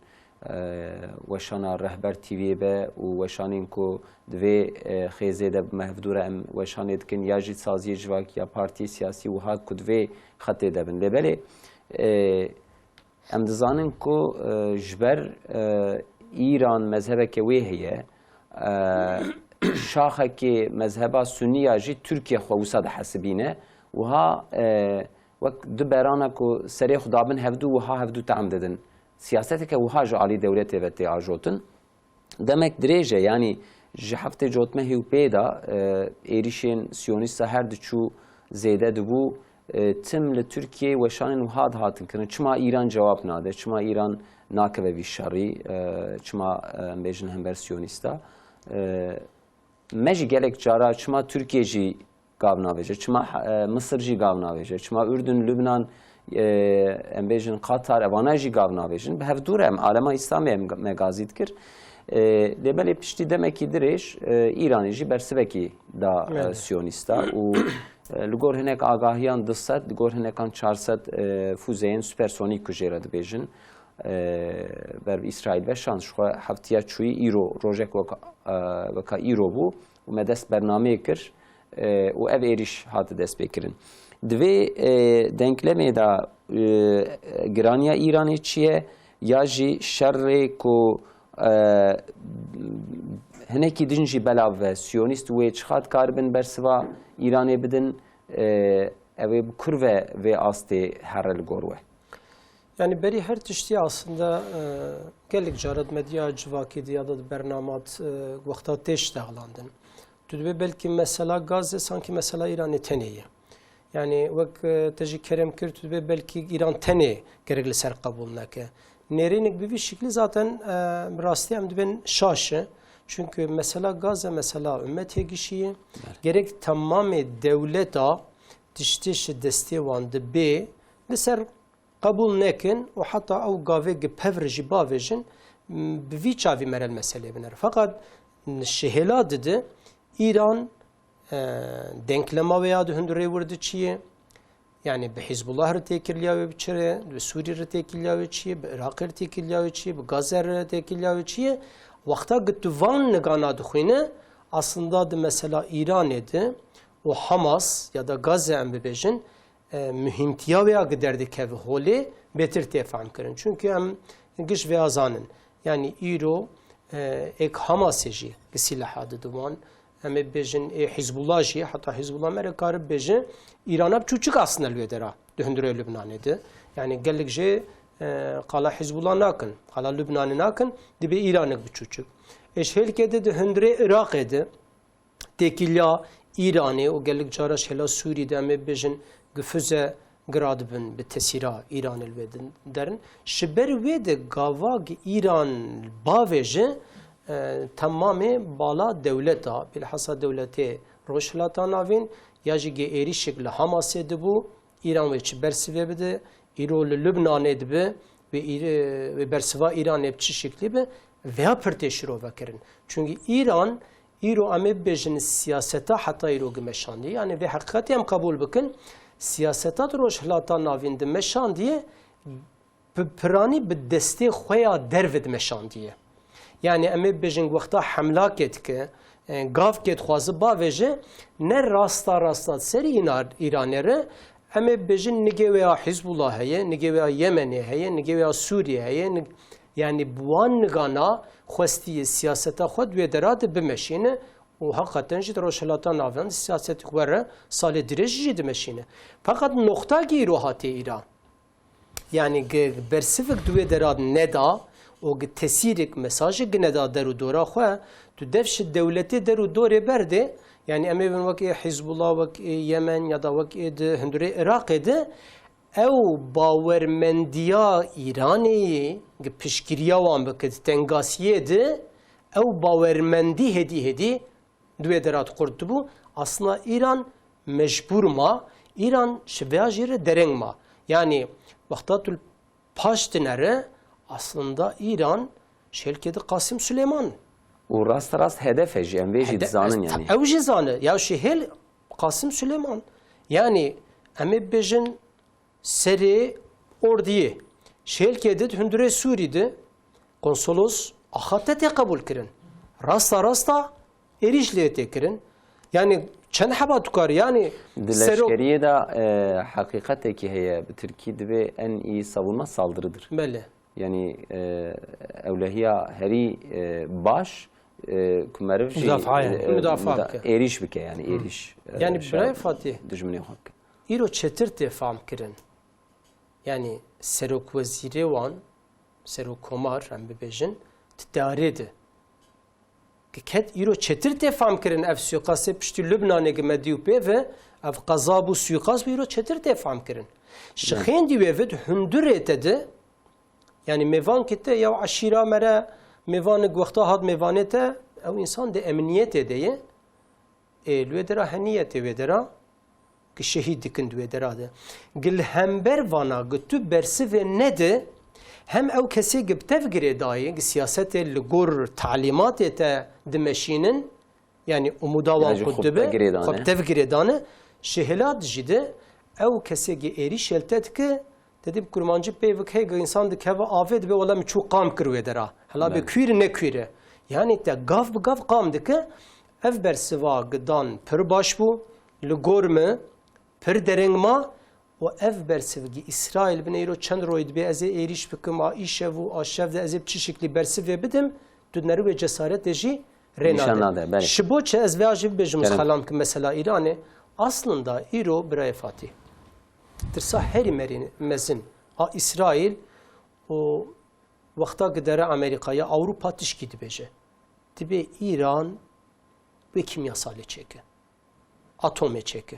e, weşana Rehber T V'yê be û weşanên ku di vê, e, xêzê de bi me hevdû re em weşanê dikin, ya jî saziyê civakî ya partiyê siyasî wiha ku di vê xetê de bin. Lê belê, e, em dizanin ku, e, ji ber, e, Îran mezhebeke wê heye, e, şaxekê mezheba Sunniya jî Tirkiye xwe wisa dihesibîne. Wiha, e, wek du berana ku serê xwe dabin hevdû, wiha hevdû tam didin. Siyaseteke wiha ji alî dewletê ve tê ajotin. Demek dirêj e, yanî ji heftê cotmehê û pê de, e, êrîşên siyonîsta her diçû zêde dibû. E, tim li Tirkiyeyê weşanên wiha dihatin kirin. Çima Îran cewab nade? Çima Îran nakeve vî şerî? E, çima, e, em bêjin hember siyonîsta? E, me jî gelek cara çima Tirkiye jî gav navêje, çima, e, Misir jî gav navêje, çima Urdun, Lubnan, e, em bêjin Qatar, evana jî gav navêjin. Bi hevdû re em alema Îslamê em, me gazî dikir. E, lê belê piştî demekî dirêj, e, Îranê jî bersivekî da, e, Evet. siyonîsta û, e, li gor hinek agahiyan du sed, li gor hinekan çar sed, e, fûzeyên supersonîk ku jê re dibêjin, e, ber bi Îsraîl veşand. Ji xwe heftiya çûyî îro, rojek weka, e, weka îro bû û me dest bernameyê kir, e, û ev êrîş hate destpêkirin. Di vê, e, denklemê de, e, giraniya Îranê çi ye? Ya jî şerê ku, e, hinekî din jî belav ve, siyonîst wê çiqa dikaribin bersiva Îranê bidin, e, ew ê bi kur ve vê astê here li gor we? Yani berî her tiştî aslında, e, gelek cara di medya civakî de ya da di bernamat, e, wexta tê ştexlandin. Tu dibê belkî mesela Gazze sanki mesela Îranê tenê ye. Yani wek, e, te jî kerem kir, tu dibê belkî Îran tenê gerek li ser qebûl neke. Nêrînik bi vî şiklî zaten, e, bi rastî em dibên şaş e. Çünkü mesela Gazze mesela ummetê gişî ye. Gerek temamê dewleta tiştê ji destê wan dibê li ser qebûl nekin û heta ew gavê gi pevr jî bavêjin, m, bi vî çavî mere li meselê binere. Feqet ji hêla didi Îran, e, denklema wê ya di hundirê wir di çi ye? Yani bi Hizbullah re têkiliya wê bi çi re, bi Sûrî re têkiliya wê çi ye, bi Iraqê re têkiliya wê çi ye, bi Gaze re têkiliya wê çi ye? Wexta gi tu van nigana dixwîne, aslında di mesela Îranê de û Hamas ya da Gaze em bibêjin, e, muhîmtiya wê ya gi derdikeve holê bêtir tê fehm kirin. Çünkü em giş vêya zanin. Yani îro, e, êk Hamasê jî gi sîleha didi wan. Em ê bêjin ê Hizbullah jî, heta Hizbullah me re karib bêje, Îrana bi çûçik aslında li wê dera di hundirê Lubnanê de. Yani gelek jê, e, qala Hizbullah nakin, qala Lubnanê nakin, dibê Îranek bi çûçik. Ê ji hêlkê de di hundirê Iraqê de, têkiliya Îranê û gelek cara ji hêla Sûrî de em ê bêjin gi füze gira dibin bi tesîra Îranê li wê din derin. Ji ber wê de gava gi Îran bavêje, e, temamê bala dewleta, bilhassa dewletê Rojhilata Navîn ya jî gi êrîşek li Hamasê dibû, Îran wê çi bersivê bide, îro li Lubnanê dibe, wê îr-, wê bersiva Îranê bi çi şiklî be, vêya pir tê şirove kirin. Çünkü Îran îro em ê bibêjin siyaseta heta îro gi meşandiye, yani vê heqîqetê em qebûl bikin, siyaseta di Rojhilata Navîn di meşandiye, bi piranî bi destê xwe ya derve dimeşandiye. Yani em ê bibêjin wexta hemlakê dike, e, gavkê dixwaze bavêje, ne rasta rasta serî Îna-, Îranê re, em ê bibêjin nigê wê ya Hizbullah heye, nigê wê ya Yemenê heye, nigê wê ya Sûriyê heye, nig-, yani bi wan nigana xwestiye siyaseta xwe di wê dera de bimeşîne û heqeten jî di Rojhilata Navîn de siyasetê xwe re salê dirêj jî dimeşîne. Feqet noqta ki îro hatiye Îran. Yanî gi bersivik di wê dera neda û gi tesîrik mesajik gi neda der û dora xwe, tu dev ji dewletê der û dorê berdê, yanî em ê bin wek ê Hizbullah, wek ê Yemen ya da wek ê di hundurê Iraqê de, ew bawermendiya Îranê yê gi piştgiriya wan bike di tengasiyê de, ew bawermendî hêdî hêdî di wê dera de qurt dibû. Aslında Îran mecbûr ma, Îran ji vêya jî re dereng ma. Yanî wexta tu li paş dinere, aslında Îran şêlkê di Qasim Süleyman. Û rast rast hedef e jî, em vê jî Hede-, dizanin ez-, yanî. Ew jî zane. Ya şihêl Qasim Süleyman. Yanî em ê bibêjin serê ordiyê. Şêlkê di hundurê Sûrî di konsolos axa te tê qebûl kirin. Rasta rasta êrîş lê tê kirin. Yanî çend heba tu kar, yanî Di serok leşkeriyê de, e, heqîqetekî heye, bi tirkî dibê en iyi savunma saldırıdır. Belê. Yanî, e, ewlehiya herî, e, baş, e, ku meriv jî, Mudafaa yani. e, Mudafaa muda-, bike. êrîş bike, yanî êrîş, e, Yani şa-, birayê Fatih, dijminê xwe bike. Îro çetir tê fam kirin. Yani serokwezîrê wan, serokkomar em bibêjin, di teyarê de. Ki ket îro çetir tê fam kirin ev suîqasê piştî Lubnanê ki me dî û pê ve, ev qeza bû, suîqas bû, îro çetir tê fam kirin. Ji Evet. xêndî wê ve di hundurê te de, yani mêvan ki te ya eşîra me re, mêvanik wexta hat mêvanê te, ew însan di emniyetê de ye. Ê, li wê dera heniyetê wê dera, ki şehîd dikin di wê dera de. Gi li hember vana, gi tu bersivê nedi, hem ew kesê gi bi tev girêdayê, gi siyasetê li gor talîmatê te dimeşînin, yani umuda wan Yani ji ku xwe dibi, bi tev girêdane. xwe bi tev girêdane, ji hilat jî de ew kesê gi êrîşê li te dike, Te dî bi kurmancî peyvek heye, însan dikeve avê, dibe wela min çû qam kir wê dera. Hela bê Belê. Kuîr ne kuîr e. Yanî te gav bi gav qam dike. Ev bersiva gidan pir baş bû. Li gor me pir dereng ma û ev bersiv gi Îsraîl bine îro çend royê dibe ez ê êrîş bikim, a îşev û a şev de ez ê bi çi şiklî bersivê bidim, tu neriwê cesaretê jî rê Nîşan nade. nade, belê. Ji bo çi ez vêya jî bibêjim, Kerem. xelam ki mesela Îranê, aslında îro birayê Fatî. Tirsa herî merî mezin a Îsraîl û wexta gidere Amerîka ya Ewropa tişkî dibêje. Dibê Îran wê kîmyasalê çêke. Atomê çêke.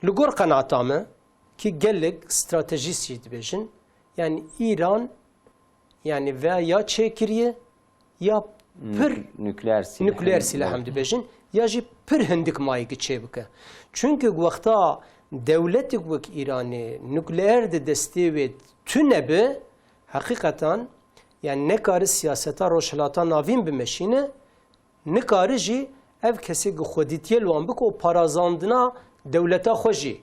Li gor qenaeta me ki gelek stratejîst jî dibêjin, yani Îran Yani veya ya çêkiriye ya pir Nük-, nükleer silah. nükleer silah Evet. em dibêjin, ya jî pir hindik mayî ki çêbike. Çunki wexta dewletik wek Îranê nükleer di destê wê tune bi, heqîqetan yani nekare siyaseta Rojhilata Navîn bimeşîne, Nikare jî ev kesê gi xwedîtiyê li wan bike û parazandina dewleta xwe jî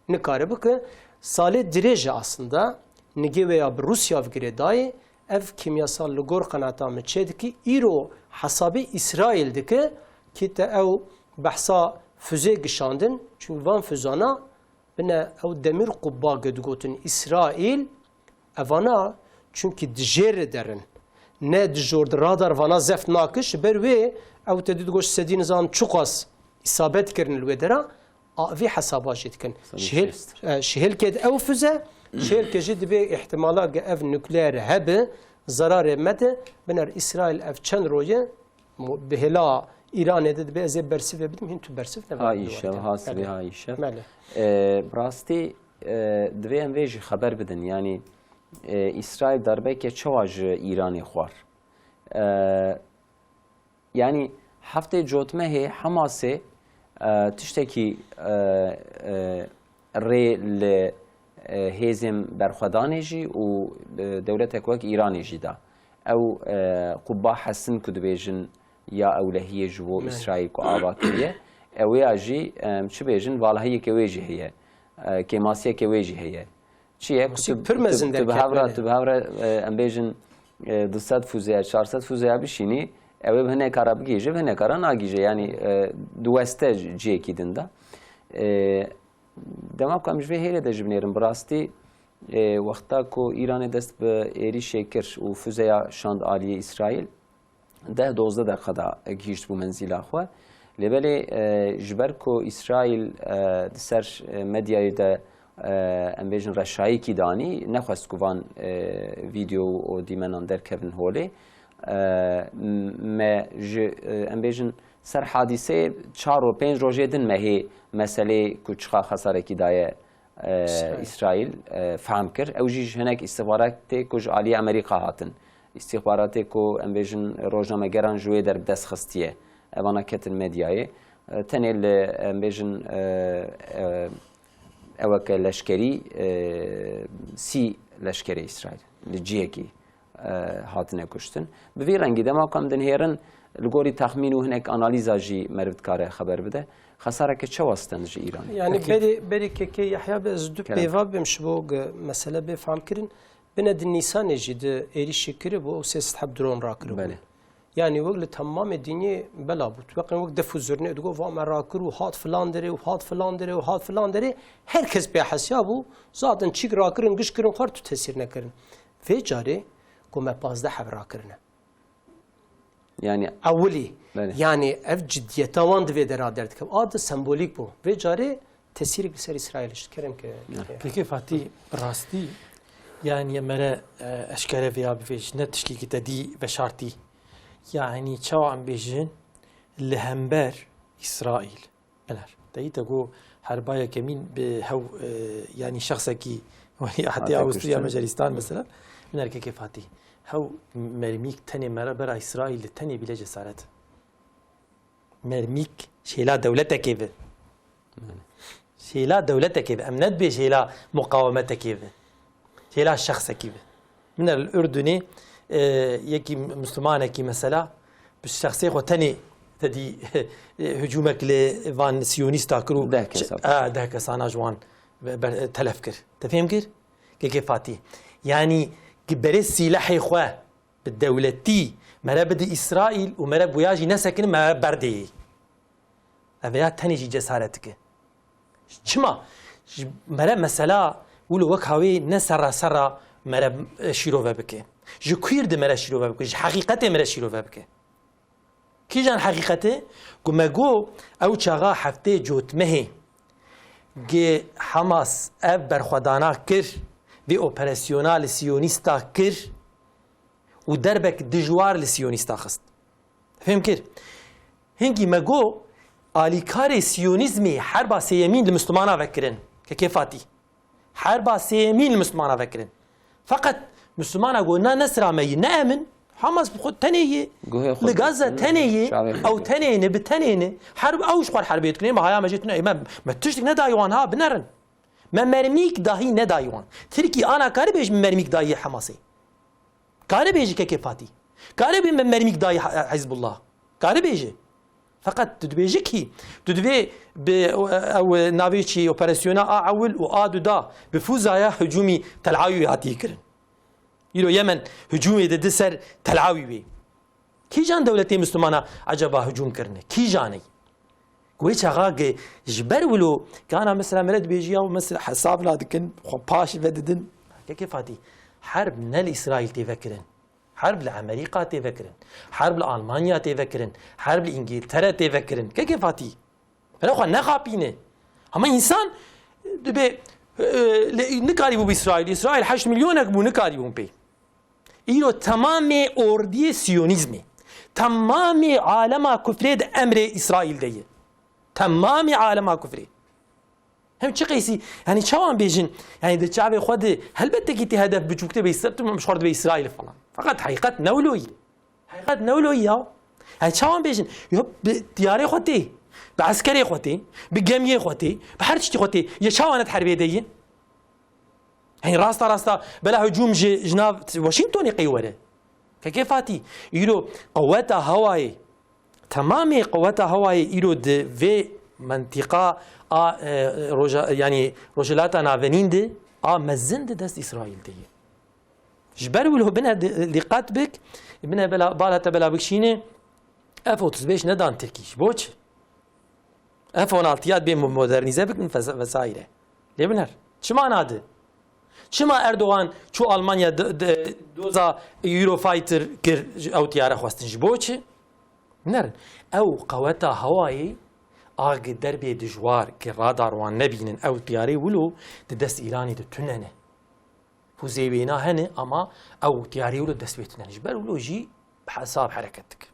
nikare bike. Salê dirêj e aslında, nigê wê ya bi Rûsya ve girêdayê, ev kîmyasal li gor qenaeta min çêdikî, îro hesabê Îsraîl dike, ki te ew behsa füzê gişandin, çunki van füzana Bine ew demir qubba ke digotin Îsraîl, evana çunkî di jêr re derin. Ne di jor di radar vana zeft nake, ji ber wê ew te digot sedî nizam çiqas îsabet kirin li wê dera, a vî hesaba jî dikin. Ji hêl, e, ji hêlkê di ew füze, ji hêlkê jî dibê îhtimala ke ev nukleer hebe, zerarê me de, biner Îsraîl ev çend roye Mo-, bi hêla Îranê de dibe ez ê bersivê bidim, hîn tu bersiv nebe Ha bi îşev, werte. ha sivê, Belê. ha îşev. Belê. E, bi rastî, e, divê em vê jî xeber bidin. Yanî, e, Îsraîl darbeke çawa ji Îranê xwar? E, yanî heftê cotmehê Hamasê, e, tiştekî, e, e, rê li, e, hêzên berxwedanê jî û, e, dewletek wek Îranê jî da. Ew, e, qubba hesin ku dibêjin ya ewlehiyê ji bo Me. Îsraîl ku ava kiriye, ew ya jî, em, çi bêjin, valahiyeke wê jî heye, e, kêmasiyeke wê jî heye. Çi ye ku Kêmasî tu, pir tu, mezin tu bi derket, hevra, belê. tu bi hevra, e, em bêjin, e, du sed fûzeya, çar sed fûzeya bişînî, ew ê bi hineka re bigihîje, bi hineka re nagihîje. Yanî, e, diweste cihekî din de. E, Dema ku em ji vê hêlê de jî binêrin, bi rastî, e, wexta ku Îranê dest bi êrîşê kir û fuzeya şand aliyê Îsraîl, deh dozdeh deqa de gihîşt bû menzîla xwe. Lê belê, e, ji ber ku Îsraîl, e, di ser, e, medyayê de e, em bêjin reşayîkî danî, nexwest ku van, e, vîdeo û dîmenan derkevin holê. E, m-, me ji, e, em bêjin ser hadîseyê çar û pênc rojê din me hê meselê ku çiqa xesarekî daye, e, Îsraîl. Îsraîl, e, fehm kir. Ew jî ji hinek îstixbaratê ku ji aliyê Amerîka hatin. Îstixbaratê ku em bêjin rojnamegeran ji wê der bi dest xistiye. Evana ketin medyayê. E, tenê li, em bêjin, e, e, eweke leşkerî, e, sî leşkerê Îsraîl li cihekî, e, hatine kuştin. Bi vî rengî dema ku em dinihêrin, li gorî texmîn û hinek analîza jî meriv dikare xeber bide. Xesareke çawa stend ji Îranê? Yani Peki. berê, berê kekê Yahya be ez du Kerem. pêva bim ji bo ge mesele bê fam kirin. Bine di Nîsanê jî di êrîşî kiribû û sê sed heb dron rakiribû. Belê. Yani wek li temamê dinyê bela bû. Weqên wek def û zurnê digo, va me rakir û hat filan derê û hat filan derê û hat filan derê. Her kes pê hesiya bû. Zaten çîk rakirin, giş kirin xwar tu tesîr nekirin. Vê carê ku me pazdeh heb rakirine. Yani Ewilî. Belê. Yani ev ciddiyeta wan di vê dera derdikeve. A di sembolîk bû. Vê carê tesîrek li ser Îsraîl ji kerem ke. Kekê Fatî, rastî, yani mere, e, eşkere vêya bivêj, ne tişkî ki te dî veşartî. Yani çawa em bêjin, li hember Îsraîl. Eler. Te yî te got herba yekemîn bi hew, e, yani şexsekî welî ehdê Hate Avusturya kuştin. Macaristan mesela. Biner Kekê Fatî. Hew mermîk tenê mere bera Îsraîl li tenê bîle cesaret. Mermîk şêla dewletekê bi. Şêla dewletekê bi. Em nedibê şêla muqawemetekê bi. Şêla şexsekî bi. Min li Urdunê, e, yekî Mislimanekî mesela bi şexsê xwe tenê te dî, e, hicûmek li van Siyonîsta kir û Deh kesa. a, deh kesana ji wan be-, ber-, telef kir. Te fêm kir? Kekê Fatî. Yanî ki berê sîlehê xwe bi dewletî mere bidî Îsraîl û mere bi wêya jî nesekinin, mere berdeyê. Ev ya tenê jî cesaret dike. Çima? Ji mere mesela wilo wek hawê ne serra serra mere, e, şîrove bike. Ji kuîr di mere şîrove bike, ji heqîqetê mere şîrove bike. Kîjan heqîqetê? Ku me got ew çaxa heftê cotmehê gi Hamas ev berxwedana kir, vê operasyona li Siyonîsta kir û derbek dijwar li Siyonîsta xist. Fêm kir. Hingî me got alîkarê Siyonîzmê herba sêyemîn li Mislimana vekirin. Kekê Fatî. Herba sêyemîn li Mislimana vekirin. Feqet Mislimana got na ne sira me yî, ne em in. Hamas bi xwe tenê yê. Guhê xwe Li Gaza dikin, tenê yê. çavê xwe Ew dikin. tenê ne, bi tenê ne. Herb ew ji xwe herbê dikin. Me haya me jê tune. Me, me tiştik nedayî wan ha binerin. Me mermîk dahî nedayî wan. Tirkî ana karibêj mermîk dayî Hamasê. Karibêjî Kekê Fatî. Karibê me mermîk dayî He-, Hizbullah. Karibêjî. Feqet tu dibêjî kî, tu divê bi, ew, navê çi operasyona a ewil û a duda bi fûzaya hicûmî Tel Awîvê hatiye kirin. Îro Yemen hicûmê didi ser Tel Awîvê. Kîjan dewletê Mislimana eceba hicûm kirine? Kîjanê? Ku wê çaxa ki ji ber wilo, kana mesela mere dibêjî ya mesela hesab nadikin, xwe paş vedidin. Kekê Fatî, herb ne li Îsraîl tê vekirin. Herb li Amerîka tê vekirin. Herb li Almanya tê vekirin. Herb li Îngiltere tê vekirin. Kekê Fatî, pere xwe nexapîne. Hema însan dibê, e, li, nikarîbû bi Îsraîl. Îsraîl heşt milyonek bû, nikarîbûn pê. Îro temamê ordiyê Siyonîzmê, temamê alema kufrê di emrê Îsraîl de ye. Temamê alema kufrê. Hem çi qeysî, yani çawan bêjin, yani di çavê xwe de helbet tekî tê hedef biçûk tê be Îsra-, tu ji xwe dibe Îsraîl falan. Feqet heqîqet ne wilo ye. Heqîqet ne wilo ye ya. Yani çawan bêjin, yo bi tiyarê xwe tê, bi eskerê xwe tê, bi gemiyê xwe tê, bi her tiştî xwe tê. Ya çawan et herbê de ye? Hey, rasta rasta bela hicûm ji, ji nav Washingtonê qey were. Kekê Fatî, îro qeweta hewayê, temamê qeweta hewayê îro di vê mentîqa a, e, roja, yanî Rojhilata Navenîn de a mezin di dest Îsraîl de ye. Ji ber wilo bine di, dîqet bik, bine bela, bala te bela bikşîne, F otuz beş nedan Tirkî. Ji bo çi? F on altı ya dibê modernîze bikin vesa-, vesaire. Lê biner. Çima nadi? Çima Erdogan çû Almanya d-, d-, doza Eurofighter kir, ew tiyare xwestin? Ji bo çi? Nerin. Ew qeweta hewayê Ag derbê dijwar ki radar wan nebînin, ew tiyarê wilo di dest Îranê de tune ne. Fûzê wêna hene ama ew tiyarê wilo dest wê tune ne. Ji ber wilo jî hesab hereket dike.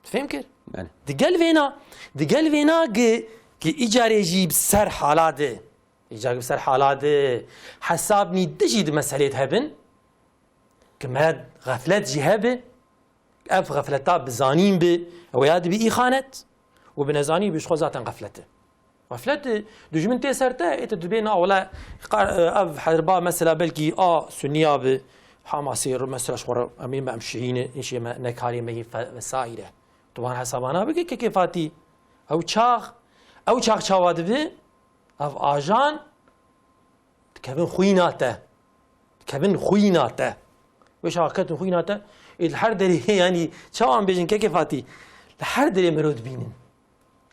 Fêm kir? Belê. Digel vêna, digel vêna ki, ki îcarê jî bi ser hala de. Îcar bi ser hala de. Hesab nî dijî di meselê de hebin. Ki me xeflet jî hebe. Ev xefleta bi zanîn bi, ew ya dibi îxanet û bi nezanî bi ji xwe zaten xeflet e. Xeflet e, dijmin tê ser te, ê te dibê na wele, qar-, ev herba mesela belkî a Sunniya bi, Hamasê re mesela ji xwe re, em ê me em Şîî ne, ê şê me, ne karê me yê fe-, vesaire. Tu van hesabana bike kekê Fatî. Ew çax, ew çax çawa dibi? Ev ajan dikevin xwîna te. Dikevin xwîna te. Wê çax ketin xwîna te. Ê li her derê, yanî çawa em bêjin kekê Fatî? Li her derê mero dibînin.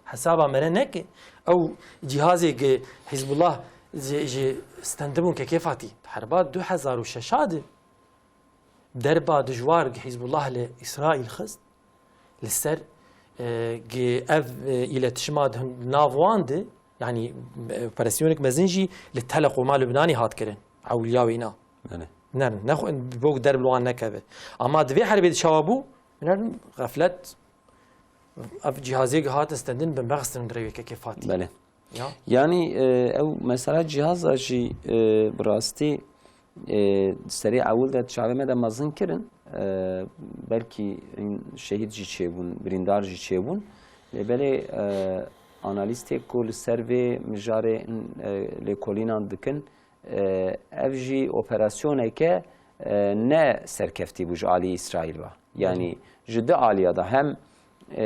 Hesaba mere neke. Ew cîhazê ki Hizbullah ji, ji stendibûn kekê Fatî. Herba du hezar û şeş de derba dijwar gi Hizbullah li Îsraîl xist, li ser, e, gi ev, e, îletişima di nav wan de, yanî, e, operasyonek mezin jî li Teleqoma Lubnanê hat kirin, ewliya wêna. Belê. Ne, ne xwe, bo derb li wan nekeve. Ama di vê herbê de çawa bû? Binarin xeflet, ev cîhazê gi hatin stendin, bin bexistin di rêwê kekê Fatî. Belê. Ya. Yanî, e, ew mesela cîhaza jî, e, bi rastî, e, serê ewil de çavê me de mezin kirin. E, belkî şehîd jî çêbûn, birîndar jî çêbûn. Lê belê, e, analîstê ku li ser vê mijarê, e, lêkolînan dikin, e, ev jî operasyoneke, e, ne serkeftî bû ji alî Îsraîl ve. Yanî ji du aliya de hem, e,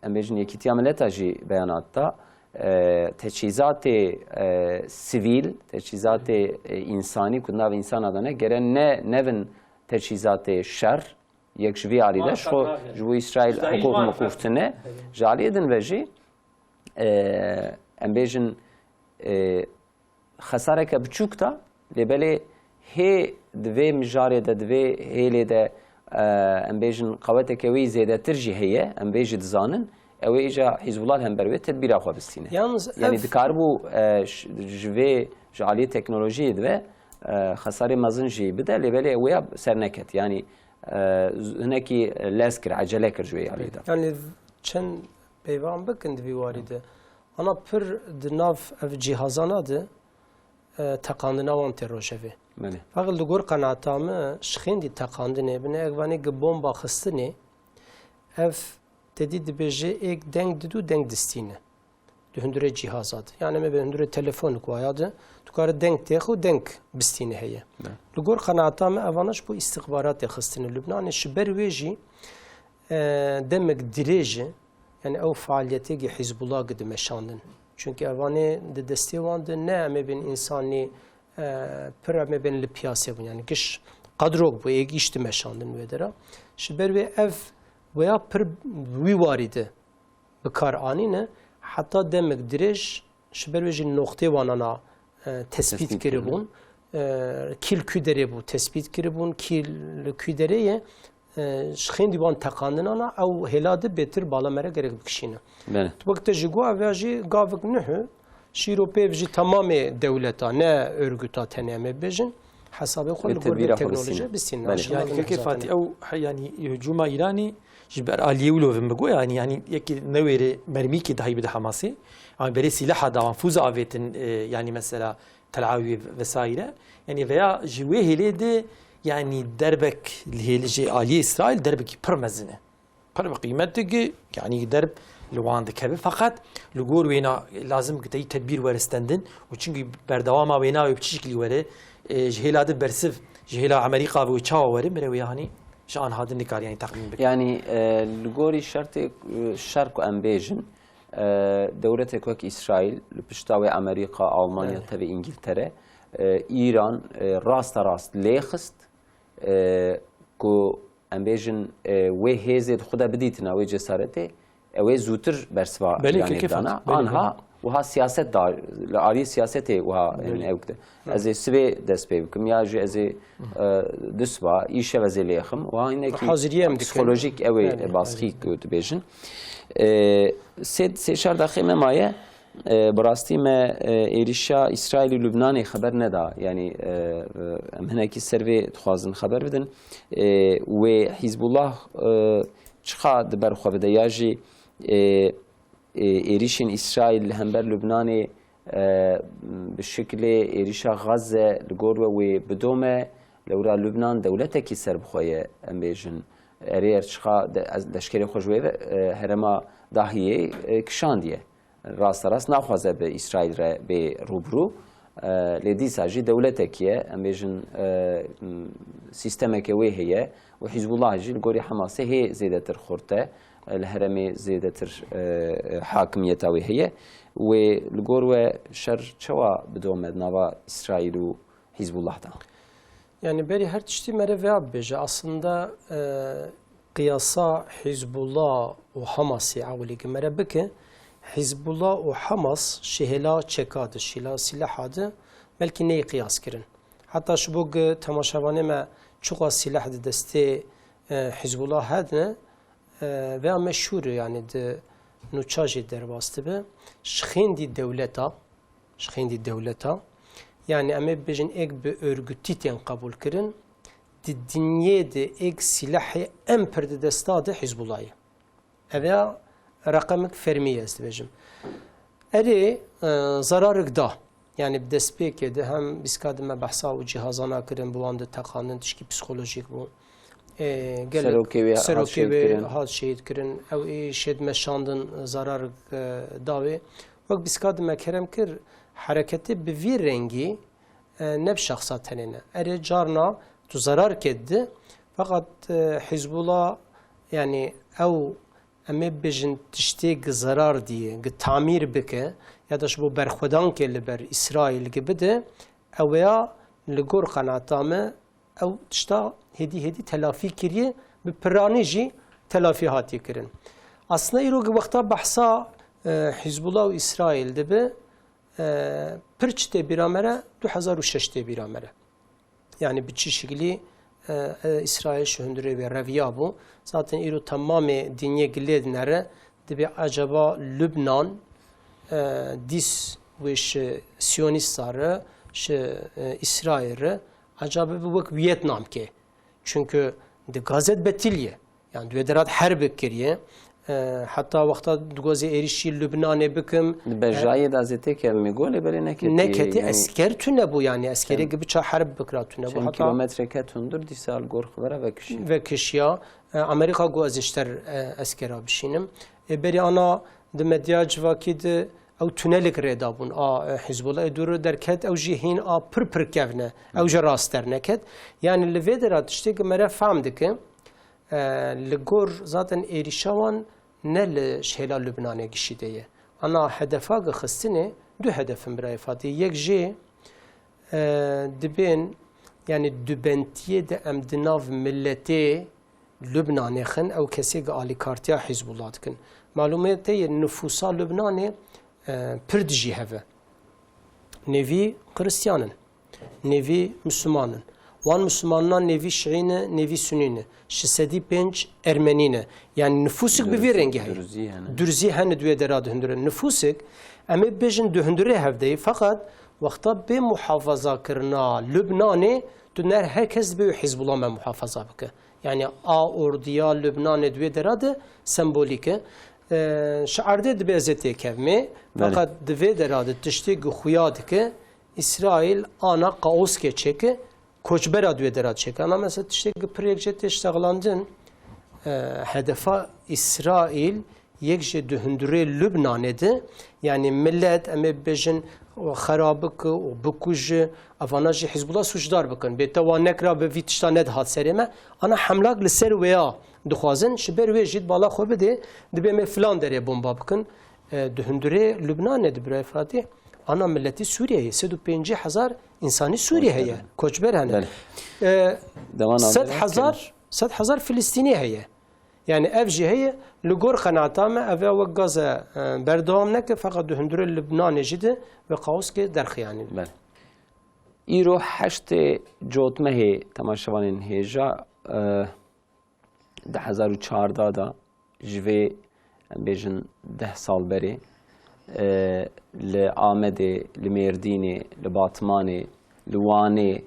em bêjin Yekîtiya Mileta jî beyanat da, e, teçhîzatê, e, sivîl, teçhîzatê, e, însanî ku di nav însana de ne, gere ne, nevin teçhîzatê şer, yek ji vî alî de ji xwe ji bo Îsraîl hiqûq miqûf tune, ji aliyê din ve jî, e, em bêjin, e, xesareke biçûk da, lê belê hê di vê mijarê de, di vê hêlê de, e, em bêjin qeweteke wê zêdetir jî heye, em vê jî dizanin, ew ê îca Hizbullah li hember wê tedbîra xwe bistîne. Yalnız Yanî ev dikaribû, e, ş-, ji vê, ji aliyê teknolojiyê de ve, e, xesarê mezin jî bide, lê belê wê ya ser neket. Yanî, e, z-, hinekî lez kir, ecele kir ji wê alî de. Yani çend peyvan bikin di vî warî de. Ana pir di nav ev cîhazana de, e, teqandina wan tê rojevê. Belê. Fakat li gor qenaeta me, ji xêndî teqandinê bine, ek vanê gi bomba xistinê, ev tedî dibêje êk deng didu, deng distîne. Di hundurê cîhaza de. Yani me bi hundurê telefonik waya de, tu kare deng têxe û deng bistîne heye. Belê. Li gor qenaeta me, evana ji bo îstixbaratê xistine Lubnanê, ji ber wê jî, e, demek dirêj e, yani ew faaliyetê gi Hizbullah gi dimeşandin. Çünkü evanê di destê wan de ne em ê bên însanî, e, pir em ê bên li piyasê bûn. Yani giş qadrok bû, ê giş dimeşandin wê dera. Ji ber wê ev weya pir wî warî de bi kar anîne. Heta demek dirêj ji ber wê jî noqtê wan ana, e, tespît Tespît kiribûn. kiribûn. E, kî li kû derê bû tespît kiribûn, kî li kû derê ye, e, ji xêndî wan teqandin ana, ew hêla di bêtir bala me re gerek bikişîne. Belê. Tu wek te jî got, ev ya jî gavik nuh e, şîro pêv jî temamê dewleta, ne örgüta tenê em ê bêjin, hesabê xwe Ê li gor vê tedbîra xwe teknolojiya bistîne. bistîne. Belê. Yanî Aşama kekê zaten Fatî, ew he-, yanî, e, hicûma Îranê ji ber aliyê wilo vin bigo, yanî, yanî yekî newêrê mermîkê dahî bide Hamasê. Yanî berê sîleha dawan, fûza avêtin, e, yanî mesela Tel Avîv vesaire. Yanî veya ji wê hêlê de, yanî derbek li hêlê ji aliyê Îsraîl derbekî pir mezin e. Pir bi qîmet digi, yanî derb li wan dikeve. Feqet li gor wêna lazim ki teyî tedbîr were stendin û çimkî berdewama wêna wê bi çi şiklî were, e, ji hêla di bersiv, ji hêla Amerîka ve wê çawa were, mere wê hanî ji anha din nikariyanî texmîn bike. Yanî, e, li gorî şertê, e, şer ku em bêjin, e, dewletê ku wek Îsraîl, li pişta wê Amerîka, Almanya, Evet. tevî Îngiltere, e, Îran, e, rasta rast lê xist, e, ku em bêjin, e, wê hêzê di xwe de bidîtina wê cesaretê, ew ê zûtir bersiva Belê, Îranê kekê dana. Fatih, belê, Anha, wiha siyaset da, li aliyê siyasetê wiha, yani, ew dide. Ez ê sibê dest pê bikim, ya jî ez ê, e, du siba, îşev ez ê lêxim. Wiha hinekî Haziriyê em dikin. Psîkolojîk ew ê Yani, baskî ku dibêjin. E, sê, sê çar deqê me maye. E, bi rastî me, e, êrîşa Îsraîl û Lubnanê xeber neda. Yanî, e, e, em hinekî ser vê dixwazin xeber bidin. E, wê Hîzbullah, e, çiqa di ber xwe bide ya jî, e, e, êrîşên Îsraîl li hember Lubnanê, e, bi şiklê êrîşa Gaze li gor we wê bidome, lewra Lubnan dewletekî serbixwe ye, em bêjin. Erê er çiqa de-, ez, leşkerê xwe ji wê ve, e, herêma dahiyê, e, kişandiye. Rasterast naxwaze bi Îsraîl re bê rûbirû. E, lê dîsa jî dewletekî ye, em bêjin, e, m, sîstemeke wê heye û Hîzbullah jî li gorî Hamasê hê zêdetir xurt e, e, li herêmê zêdetir, e, e, hakimiyeta wê heye. Wê li gor we şer çawa bidome di nava Îsraîl û Hîzbullah de? Yani berî her tiştî mere vêya bibêje. Aslında, e, qiyasa Hizbullah û Hamasê ewilî ki mere bike, Hizbullah û Hamas şihêla çeka di, şîla silaha di, belkî neyê qiyas kirin. Heta ji bo gi temaşevanê me çiqa silah di destê, e, Hizbullah hedine, e, veya meşhûr e, yani di nûça jî derbas dibe. Ji xêndî dewleta, ji xêndî dewleta, yani em ê bibêjin êk bi örgütî tên qebûl kirin, di dinyê de êk silahê em pir di desta de Hizbullah ye. Ev ya reqemik fermî ye, ez dibêjim. Erê, e, zerarik da. Yani bi destpêkê de hem bîska de me behsa û cihazana kirin, bi wan de teqandin, tişkî psîkolojîk bû. E, gelek Serokê wê hat serokê şehîd wê kirin. hat şehîd kirin. Ew ê şêd meşandin, zerarik, e, dawê. Wek bîska de me kerem kir, hereketê bi vî rengî, e, ne bi şexsa tenê ne. Erê carna tu zerar kê didi, feqet, e, Hizbullah, yani ew, em ê bibêjin tiştê gi zerar diye, gi tamîr bike, ya da ji bo berxwedankê li ber Îsraîl gi bide, ew ya li gor qenaeta me ew tişta hêdî hêdî telafî kiriye, bi piranî jî telafî hatiye kirin. Aslında îro gi wexta behsa, e, Hizbullah û Îsraîl dibe, e, pir çi tê bîra me re, du hezar û şeş tê bîra me re. Yani bi çi şiklî, e, e, Îsraîl ji hundirê wê reviya bû. Zaten îro temamê dinyê gilê dinere, dibê acaba Lubnan, e, dîs wê ji Siyonîsta re, ji, e, Îsraîl re, acaba bi wek Vietnam ke. Çünkü di Gazet betil ye. Yani di wê derat herb kiriye. E, heta wexta digozê êrişî Lubnanê bikim. Di bejayê de ez ê têkevimê golê belê neketî. Neketî, yani esker tune bû yani. Eskerê çend, gi biça herb bikira tune bû. Çend Heta kilometre ket hundir dîsa li gor xwe re vekişî. Vekişiya. E, Amerîka got ez ê ji ter, e, eskera bişînim. E, berî ana di medya civakî de ew tunelik rê dabûn a, e, Hizbullah. E, dûr derket ew jî hîn a pir pir kevn e. Ew jî rast derneket. Yani li vê dera tiştê ki mere fehm dike. E, li gor zaten êrîşa wan ne li şêla Lubnanê gişî de ye. Ana hedefa gi xistinê du hedef in birayê Fatî. Yek jê, e, dibên, yani dubentiyê de em di nav miletê Lubnanê xin, ew kesê gi alîkartiya Hizbullah dikin. Malûmê te ye nifûsa Lubnanê, e, pir dijî hev e. Nêvî Xiristiyan in. Nêvî Misliman in. Wan Mislimanan nêvî Şiî ne, nêvî Sunî ne. Ji sedî pênc Ermenî ne. Yani nifûsik bi vî Durzî, rengî heye. Durzî hene. Durzî hene di wê dera de hundir in. Nifûsik, em ê bibêjin di hundirê hevdeyî, feqet wexta bê muhafazakirina Lubnanê, tu ner her kes dibê wê Hizbullah me muhafaza bike. Yani a ordiya Lubnanê di wê dera de sembolîk e. E, ji erdê dibê ez ê têkevmê, Belê. Feqet di vê dera de tiştê ku xuya dike, Îsraîl ana kaoskê çêke, koçbera di wê dera çêke. Ana mesela tiştê ku pir yek jê tê ştexlandin, e, hedefa Îsraîl yek jê di hundirê Lubnanê de, yani millet, em ê bibêjin, xerabik û bikuje, evana jî Hizbullah sûcdar bikin. Bê te wan nekira bi vî tişta nedihat serê me. Ana hemlak li ser wêya dixwazin, ji ber wê jî di bala xwe bidê, dibê me filan derê bomba bikin. E, di hundirê Lubnanê de birayê Fatî, ana miletî Sûriyeyê, sed û pêncî hezar însanî Sûriyê heye, koçber hene. Belê. E, Devan sed hezar, sed hezar Filistînî heye. Yani ev jî heye, li gor qenaeta me ev ya wek gaz e, e, berdewam neke, feqet di hundirê Libnanê jî de wê kaoskê derxiyanî. Belê. Îro heştê Cotmehê, temaşevanên hêja, e, du hezar û çardeh de ji vê, em bêjin, deh sal berê, e, li Amedê, li Mêrdînê, li Batmanê, li Wanê,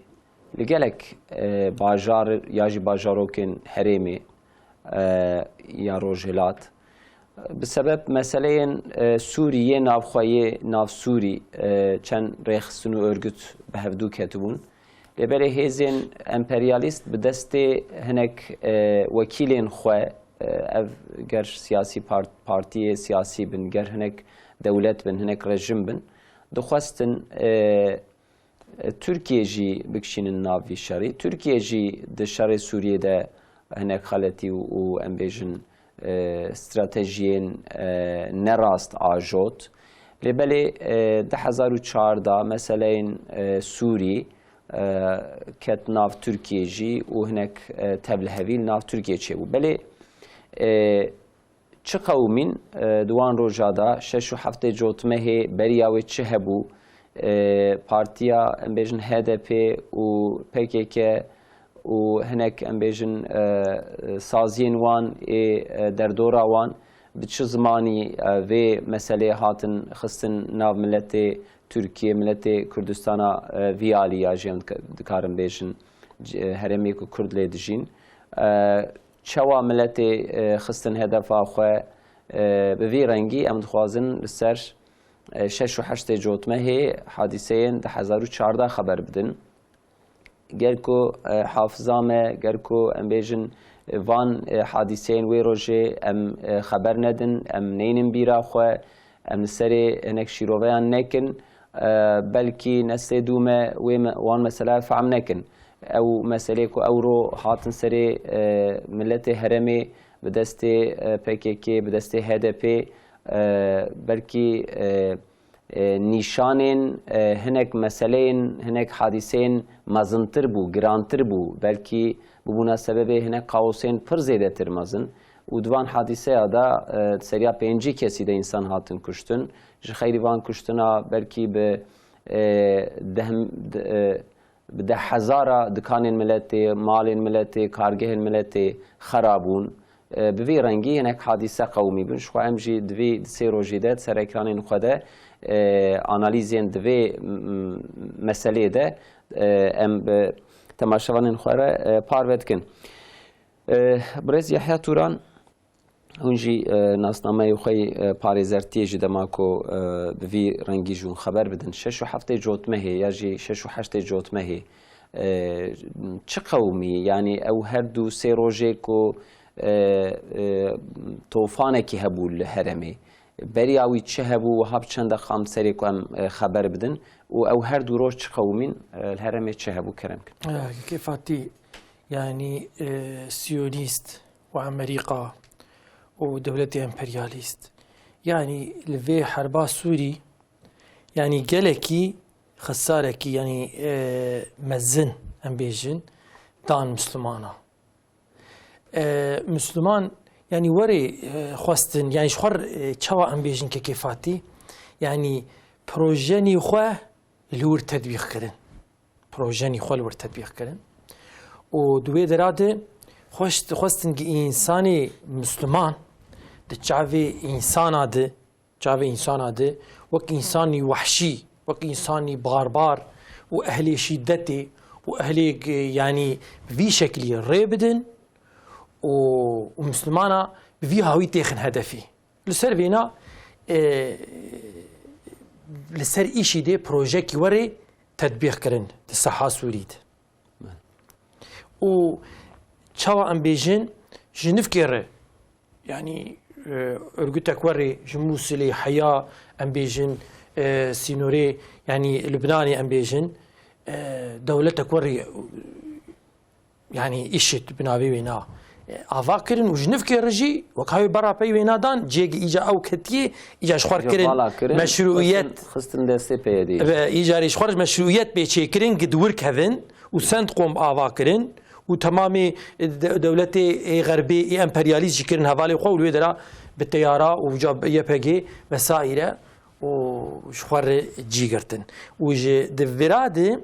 li gelek, e, bajar ya jî bajarokên herêmê, e, ya Rojhilat, bi sebeb meseleyên, e, Sûrî yê navxwe yê nav Sûrî, e, çend rêxistin û örgüt bi hevdû ketibûn. Lê belê hêzên emperyalîst bi destê hinek, e, wekîlên xwe, e, ev ger siyasî part-, partiyê siyasî bin, ger hinek dewlet bin, hinek rejim bin, dixwestin, e, e, Tirkiye jî bikişînin nav vî şerî. Tirkiye jî di şerê Sûriyê de hinek xeletî û, û em bêjin, e, stratejiyên, e, nerast ajot. Lê belê, e, du hezar û çardeh meseleyên, e, Sûrî, e, ket nav Tirkiye jî û hinek, e, tevlihevî li nav Tirkiye çêbû. Belê, e, çi qewimîn, e, di wan roja de şeş û heftê Cotmehê beriya wê çi hebû? E, partiya, em bêjin, H D P û P K K û hinek, em bêjin, e, saziyên wan ê, e, derdora wan bi çi zimanî, e, vê meseleyê hatin xistin nav miletê Tirkiye, miletê Kurdistana, e, vî alî ya jî em dika-, dikarin bêjin, c-, e, herêmê ku Kurd lê dijîn. E, çawa miletê, e, xistin hedefa xwe, e, bi vî rengî em dixwazin li ser, e, şeş û heştê Cotmehê hadîseyên du hezar û çardeh xeber bidin. Ger ku, e, hafiza me, ger ku em bêjin, e, van, e, hadîseyên wê rojê em, e, xeber nedin, em neynin bîra xwe, em li serê hinek şîroveyan nekin, e, belkî neslê dû me wê me, wan mesela fehm nekin. Ew meselê ku ewro hatin serê, e, miletê herêmê bi destê, e, P K K, bi destê H D P, e, belkî, e, e, nîşanên, e, hinek meseleyên, hinek hadîseyên mezintir bû, girantir bû, belkî bibûna sebebê hinek kaosên pir zêdetir mezin. Û di van hadîseya de, e, seriya pêncî kesî de însan hatin kuştin. Ji xeyrî van kuştina belkî bi, e, deh, de, e, bi deh hezara dikanên miletê, malên miletê, kargehên miletê xera bûn. E, bi vî rengî hinek hadîse qewimî bûn. Ji xwe em jî di vî di sê rojî de di ser ekranên xwe de, e, analîzên di vê, m-, m-, meselê de, e, em bi temaşevanên xwe re, e, parve dikin. E, Birêz Yehya Turan, hûn jî, e, nasnameyê xwe yê, e, parêzertiyê ji dema ku, e, bi vî rengî ji hûn xeber bidin. Şeş û heftê Cotmehê ya jî şeş û heştê Cotmehê, e, çi qewimî, yanî ew her du sê rojê ku, e, e, tofanekî hebû li herêmê, beriya wî çi hebû, wiha bi çend deqa em serê ku em, e, xeber bidin û ew her du roj çi qewimîn, e, li herêmê çi hebû, kerem kin. E, Kêfatî, yanî, e, Siyonîst û Amerîka û dewletê emperyalîst. Yanî li vê herba Sûrî, yanî gelekî xesarekî, yanî, e, mezin, em bêjin, dan Mislimana. E, Misliman, yanî werê, e, xwestin, yanî ji xwe, e, çawa em bêjin kekê Fatî, yanî projenî xwe li wir tetbîq kirin. Projenî xwe li wir tetbîq kirin. Û di wê dera de xweşt-, xwestin ki însanê Misliman di çavê însana de, çavê însana de wek însanî wehşî, wek însanî barbar û ehlê şîdetê û ehlê, e, yanî bi vî şeklî rê bidin û, û Mislimana bi vî hawî têxin hedefî. Li ser vêna, e, li ser îşî dê projekî werê tetbîq kirin di saha Sûrî de. Û çawa em bêjin, ji nifkê re, yanî, e, örgütek werê ji Mûsilê heya, em bêjin, e, sînorê, yanî Lubnanê em bêjin, e, dewletek werê, yanî, IŞİD bi navê wêna, e, ava kirin û ji nifkê re jî wek hawî bera pey wêna dan, ciyê îca ew ketiye, îca ji xwe kirin, meşrûiyet, xistin, xistin destê P Y D'yê. Ve îca rê ji xwe re meşrûiyet bê çêkirin, ki di wir kevin û send qom ava kirin û temamê de-, dewletê ê xerbê ê emperyalîst jî kirin hevalê xwe û li wê dera bi teyara û ca Y P G vesaîre û ji xwe re cî girtin. Û ji di vira de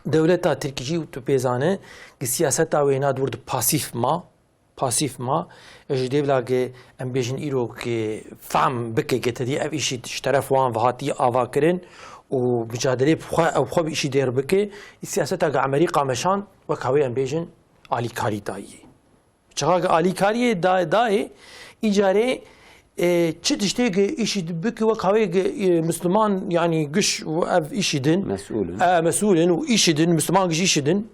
dewleta Tirkî jî tu pê zane, gi siyaseta wêna di wir de pasîf ma, pasîf ma. Ji dêvla gi em bêjin îro gi fehm bike gi tedî ev îşî ji teref wan ve hatiye ava kirin û micadelê bi xwe, ew xwe bi îşî dêr bike, siyaseta gi Amerîka meşan weka wê em bêjin alîkarî dayî. Çaxa gi alîkariyê da-, dayê, îcarê, e, çi tiştê gi îşî bike weka wê gi, e, Misliman, yanî giş û ev îşî din. Mesûl in. E, mesûl in û îşî din, Misliman giş îşî din.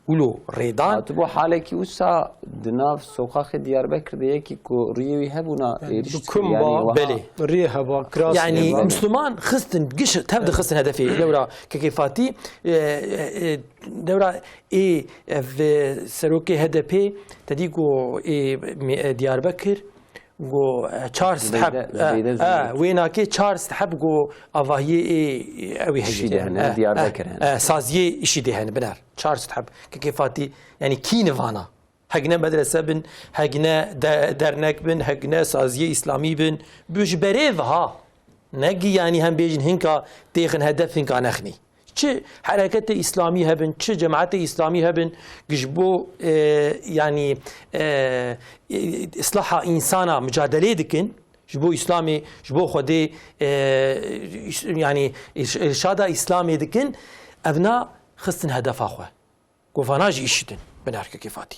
Wilo rêdan. Hatibû halekî wisa di nav soqaxê Diyarbekir de yekî ku riyê wî hebûna êrişt. Bi kum yanî ba, wiha. Belê. Riyê heba, kirasê. Yanî heba. Misliman xistin, giş tev de xistin hedefê. Lewra Kekê Fatî, e, e, e, lewra ê, ev, e, serokê H D P, te dî ku ê, me-, e, Diyarbekir, Go, e, çar sed heb, Zibeyde, e, Zibeyde e, Zurî. Wê nakê çar sed heb go avahiyê ê, ew ê hejî de hene, e, Diyarbekir hene. E, saziyê îşî de hene, biner. Çar sed heb. Kekê Fatî, yanî kî nivana? Heg ne medrese bin, heg ne de-, dernek bin, heg ne saziyê îslamî bin. Bu ji berê ve ha. Ne gi yanî hem bêjin hinka têxin hedef hinka nexnî. Çi hereketê îslamî hebin, çi cemaetê îslamî hebin, ji bo, e, yanî, e, e, islaha însana mucadelê dikin, ji bo îslamê, ji bo Xwedê, e, yanî îrş-, îrşada îslamê dikin, evna xistin hedefa xwe. Govana jî îşîtin, biner Kekê Fatî.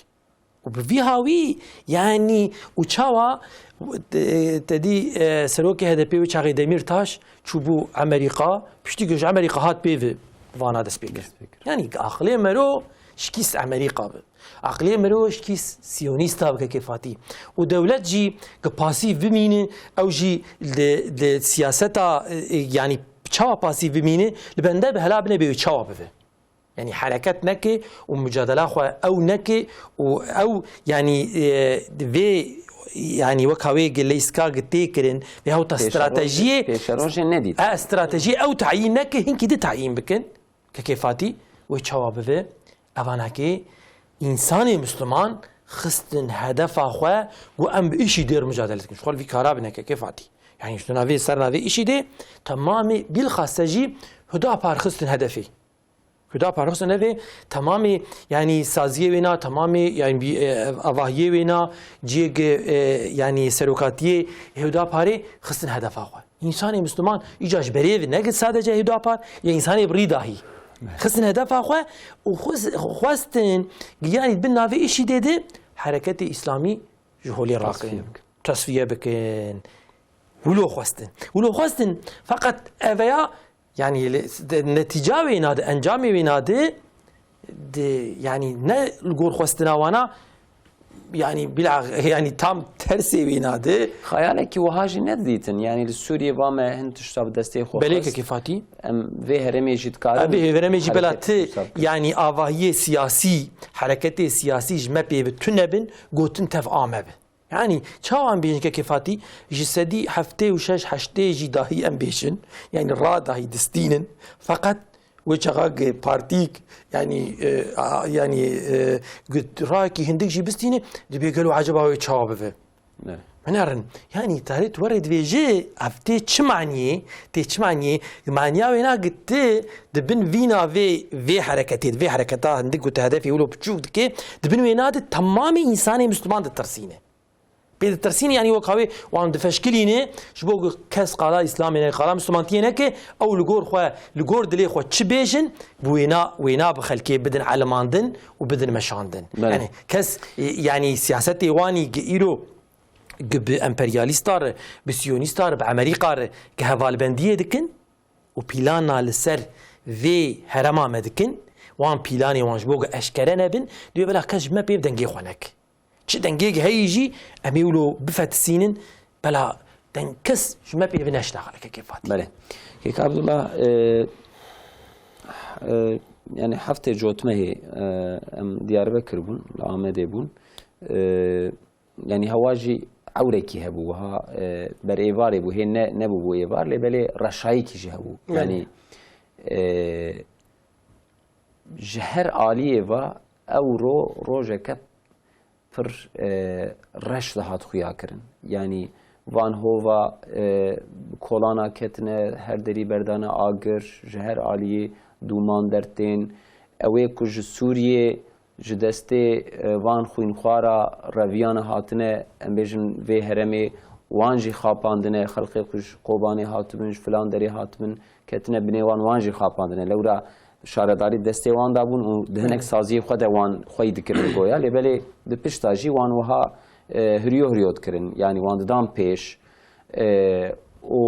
Û bi vî hawî, yanî, û çawa, te, te dî, e, serokê H D P wê çaxê Demîrtaş çûbû Amerîka, piştî ku ji Amerîka hat pê ve vana dest pê kir. Dest pê kir. Yanî, aqilê mero şikîst Amerîka bi. Aqilê mero şikîst siyonîsta bi Kekê Fatî. Û dewlet jî ki pasîf bimîne, ew jî li, li siyaseta, e, e, yanî, çawa pasîf bimîne, li bende bi hela bine bê wê çawa bive. Yanî hereket neke û mucadela xwe ew neke û ew, yanî, e, vê, yanî weka wê gi leyska gi tê kirin, vê hewta Pêşerojê, stratejiyê, pêşerojê nedît. E, stratejiyê ew tayîn neke, hinkî di tayîn bikin. Kekê Fatî wê çawa bive? Evanakê însanê Misliman xistin hedefa xwe, got, em bi îşî dêr mucadele dikin. Ji xwe li vî kara bine Kekê Fatî. Yanî ji navê ser navê îşî dê temamê bîlxaste jî Hudapar xistin hedefê. Hudapar xistin hedefê temamê, yanî saziyê wêna, temamê, yanî bî, e, avahiyê wêna, ciyê gi, e, yanî serokatiyê Hudaparê xistin hedefa xwe. Însanê Misliman îca ji berê ve ne sadece Hudapar, ya însanê bi rî dahî. Xistin hedefa xwe û xwez-, xwestin, yanî bin navê îşî dê de hereketê îslamî ji holê rakin. Tasfiye bikin. Tasfiye bikin. Wilo xwestin. Wilo xwestin. Feqet eveya, yanî, li, de, netîca wê nade, encamê wê nade, de, yanî, ne li gor xwestina wana, yanî, bila, yanî, tam tersê wê nade. Xeyalekî wiha jî nedidîtin. Yanî, li Sûriyê va me hin tişta bi destê xwe Belê xwest. Kekê Fatî. Em vê herêmê jî dikarin Em vê herêmê jî bela hareketê ti, wisa bikin. Yanî, avahiyê siyasî, hereketê siyasî ji me pê bi tune bin, gotin tev a me bi. Yanî, çawa em bêjin Kekê Fatî, ji sedî heftê û şeş heştê jî dahî em bêjin, yanî, ra dahî distînin. Feqet wê çaxa gi partîk, yanî, e, a, yanî, e, gi rayekî hindik jî bistîne, dibê gelo eceba wê çawa bive? Ne. Hunerin, yanî, tarî tu werê dibêje, ev tê çi maniyê, tê çi maniyê, maniya wê na gi ti di bin vîna vê, vê hereketê, vê hereketa hindik ku tu hedefê wilo biçûk dike, di bin wê na de temamê însanê Misliman ditirsîne. Pê ditirsîne, yanî wek havê wan difeşkilîne, ji bo ku kes qala Îslamê neke, qala Mislimantiyê neke, ew li gor xwe, li gor dilê xwe çi bêjin, bi wêna, wêna bi xelkê bidin elimandin û bidin meşandin. Belê. Yanî kes, e, yanî siyasetê wanî gi îro gi bi emperyalîsta re, bi siyonîsta re, bi Amerîka re gi hevalbendiyê dikin û pîlana li ser vê herema me dikin, wan pîlanê wan ji bo ku eşkere nebin, divê bela kes ji me pê dengê xwe neke. Çi dengêk heyî jî em ê wilo bifetisînin, bela deng kes ji me pê bi neşnaxile Kekê Fatî. Belê. Kek Abdullah, e, e, yanî heftê cotmehê, e, em Diyarbekir bûn, li Amedê bûn. E, yanî hewa jî ewrekî hebû, wiha, e, ber êvarê bû, hê ne, nebûbû êvar, lê belê reşayekî jî hebû. Belê. Yanî, e, ji her aliyê ve Ewro rojeke pir, e, reş dihat xuya kirin. Yanî van hova, e, kolana ketine, her derî berdane agir, ji her aliyê dûman dertên. Ew ê ku ji Sûriyê ji destê, e, van xwînxwara reviyana hatine, em bêjin vê heremê, wan jî xapandine, xelkê ku ji Kobanê hatibin, ji filan derê hatibin, ketine binê wan, wan jî xapandine. Lewra şaredarî destê wan de bûn û di hinek saziyê xwe de wan xweyî dikirin goya. Lê belê di pişta jî wan wiha, e, hiriyo hiriyo dikirin. Yanî wan didan pêş. E, û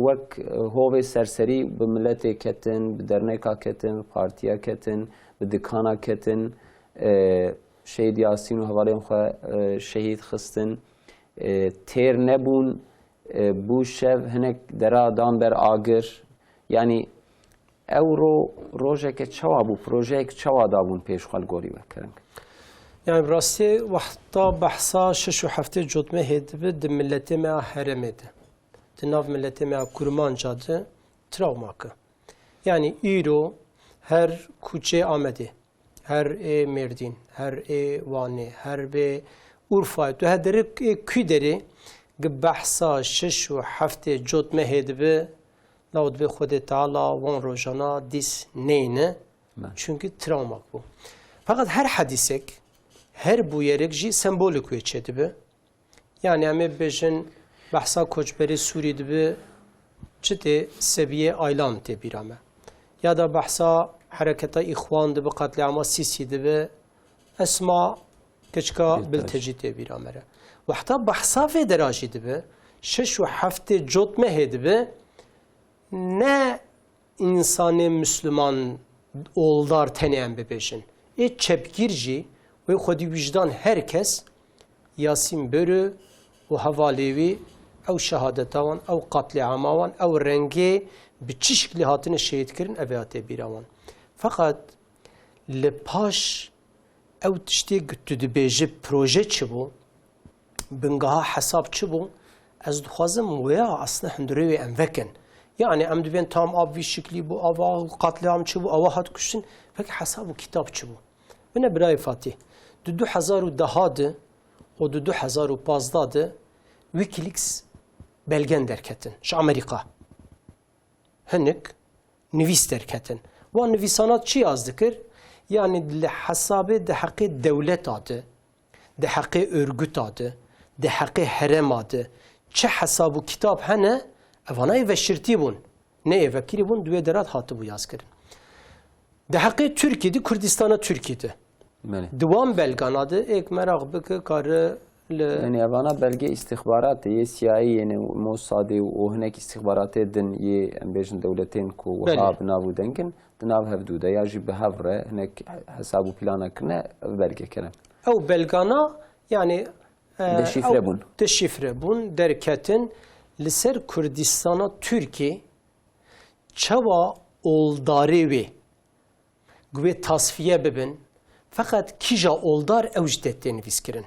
wek hovê serserî bi miletê ketin, bi derneka ketin, bi partiya ketin, bi dikana ketin. E, Şehîd Yasîn û hevalên xwe, e, şehîd xistin. E, têr nebûn. E, bû şev hinek dera dan ber agir. Yanî ewro rojeke çawa bû, projeyek çawa dabûn pêş xwe li gorî we, kerem? Yanî bi rastî wexta behsa şeş û heftê cotmehê dibe di miletê me ya herêmê de, di nav miletê me ya kurmanca de trawma ke. Yanî îro her kuçê Amedê, her ê Mêrdîn, her ê Wanê, her bê Urfayê, tu her derê ê kû derê gi behsa şeş û heftê cotmehê dibe, law dibe Xwedê Teala wan rojana dîs neyne. Çunkî trawmak bû. Feqet her hedîsek, her bûyerek jî sembolik wê çêdibe. Yanî em ê bibêjin behsa koçberê Sûrî dibe, çi tê Sebiyê Aylan tê bîra me. Ya da behsa hereketa Îxwan dibe, qetlîama Sîsî dibe, Esma keçika Biltecî tê bîra me re. Wexta behsa vê dera jî dibe, şeş û heftê cotmehê dibe, ne însanê misliman oldar tenê em bibêjin. Ê çepgîr jî, wê xwedî wijdan her kes, Yasîn Börü û hevalê wî ew şehadeta wan, ew qetlîama wan, ew rengê bi çi şiklî hatine şehîd kirin, ev ê hate bîra wan. Feqet li paş ew tiştê ku tu dibêjî proje çi bû, bingeha hesab çi bû, ez dixwazim wêya aslında hundirê wê em vekin. Yanî em dibên tam av vî şiklî bû, ava qetlîam çi bû, awa hat kuştin, peki hesab û kitab çi bû? Bine birayê Fatî, di du hezar û deh de û di du hezar û pazdeh de Wikileaks belgen derketin ji Amerîka. Hinek nivîs derketin. Wan nivîsana çi yaz dikir? Yanî li hesabê di heqê dewleta de, di heqê örgüta de, di heqê herêma de çi hesab û kitab hene, evana ê veşirtî bûn. Ne ê vekirî bûn, di wê derat hatibû yazkirin. Di heqê Tirkî de, Kurdistana Tirkî de. Belê. Di wan belgana de êk meraq bike kare li Yanî evana belgê îstixbaratê yê C I A yê, yê Mossadê û hinek îstixbaratê din yê, em bêjin, dewletên ku wiha Belê. bi nav û deng in, di nav hevdû de ya jî bi hev re hinek hesab û plana kirine, ev belge kene. Ew belgana, yanî, e, Deşîfre ew bûn. deşîfre bûn, derketin li ser Kurdistana Tirkî çawa oldarê wê, ku wê tasfiye bibin, feqet kîja oldar ew jî tê tê nivîskirin.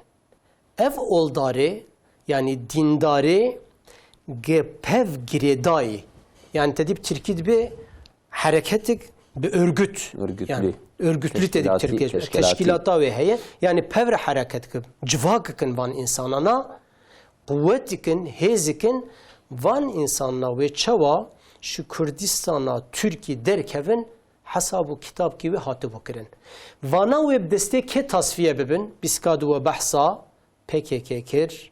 Ev oldarê, yanî dîndarê, gi pev girêdayî, yanî te dî bi tirkî dibê hereketik bi örgüt, Örgütlü. yanî örgütlü te dî bi Teşkilatî, tirkî, teşkilatî. teşkîlata wê heye, yanî pev re hereket kirin, civak kirin van însanana, quwetikin, hêzikin, van însana wê çawa ji Kurdistana Tirkî derkevin, hesab û kitabkî wê hatibû kirin. Vana wê bi destê kê tasfiye bibin? Pîska di we behsa P K K kir,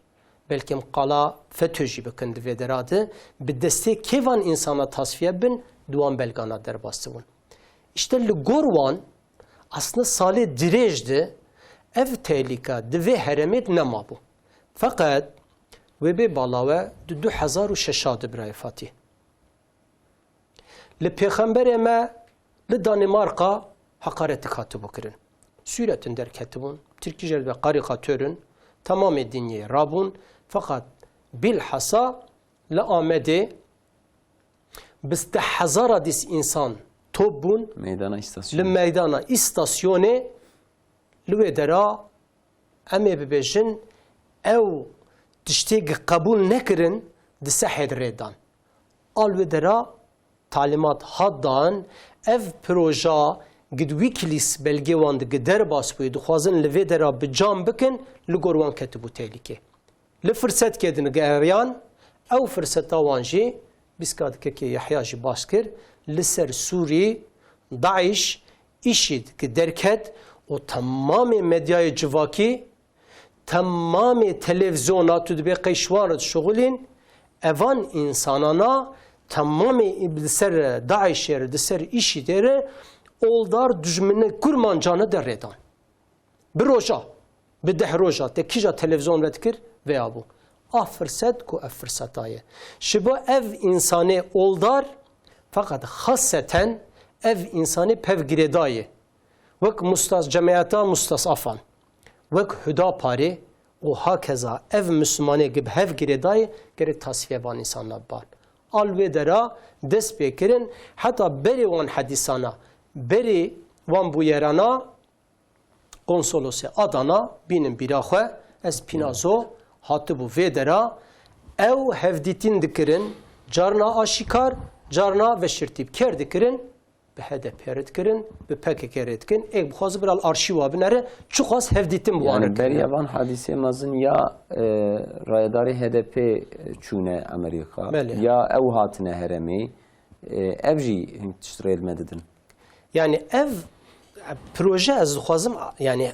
belkim qala FETÖ jî bikin di vê dera de, bi destê kê van însana tasfiye bin, di wan belgana derbas dibûn. Îşte li gor wan, aslında salê dirêj de ev tehlîka di vê herêmê de nemabû. Feqet wê bê bala we di du hezar û şeş de birayê Fatî. Li pêxemberê me li Danîmarka heqaretik hatibû kirin. Sûretin derketibûn, tirkî jê re dibe karîkatûr in, temamê dinyê rabûn, feqet bilhassa li Amedê bi deh hezara dîs însan top bûn Meydana îstasyonê. li meydana îstasyonê, li wê dera em ê bibêjin, ew tiştê gi qebûl nekirin, di sehê de rê dan. A li wê dera talîmat hat dan, ev proja gi Wikileaks belgê wan di gi derbas bûyî, dixwazin li vê dera bi cam bikin, li gor wan ketibû tehlîkê. Li firsetkê din geriyan, ew firseta wan jî bîska dikekê Yehya jî baş kir, li ser Sûrî, DAIŞ, IŞİD ki derket û temamê medyayê civakî, temamê televîzyona tu dibê qey ji wan re dişuxulîn, evan însanana temamê li ser DAIŞê re, di ser IŞİDê re oldar dijmine kurmancane derê dan. Bi roja, bi deh roja te kîja televîzyon vedikir, veya bû. A firset ku ev firseta ye. Ji bo ev însanê oldar, feqet xaseten ev însanê pev girêdayê. Wek mustas-, cemiyeta mustasafan, wek Hudaparê û hakeza ev Mislimanê gi bi hev girêdayê gerek tasfiye van însanna biban. Al wê dera dest pê kirin, heta berê wan hedîsana, berê wan bûyerana, Konsolosê Adana bînin bîra xwe, ez pînazo hatibû vê dera, ew hevdîtîn dikirin, carna aşîkar, carna veşirtîbker dikirin, bi H D P re dikirin, bi P K K re dikin. Êk bixwaze bira li arşîwa binere, çiqas hevdîtin bi wan Yani re kirine. Beriya van hadîsê mezin ya, e, rayedarê H D P çûne Amerîka, Belê. Ya ew hatine heremê, e, ev jî hin tişt rê li me didin. Yani ev proje ez dixwazim, yani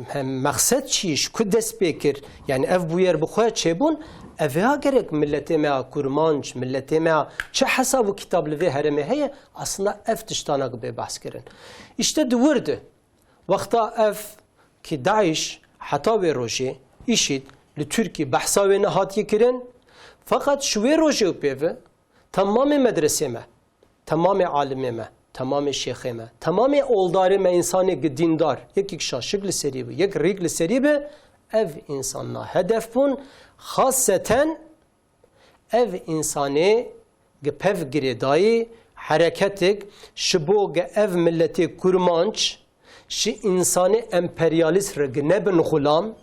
he-, mexsed çi, ji ku dest pê kir? Yani ev bûyer bi xwe çêbûn, ev ya gerek milletê me ya Kurmanc, milletê me ya çi hesab û kitab li vê herêmê heye, aslında ev tiştana bê behs kirin. İşte di wir de, wexta ev ki DAIŞ heta wê rojê, IŞİD, li Tirkî behsa wê nehatiye kirin, feqet ji wê rojê û pê ve temamê medresê me, temamê alimê me, temamê şêxê me, temamê oldarê me, însanê gi dîndar, yekîk şaşik li serî bi, yek rîk li serî bi, ev însanna hedef bûn. Xaseten ev însanê gi pev girêdayî hereketik ji bo gi ev milletê kurmanc ji însanê emperyalîst re gi nebin xulam,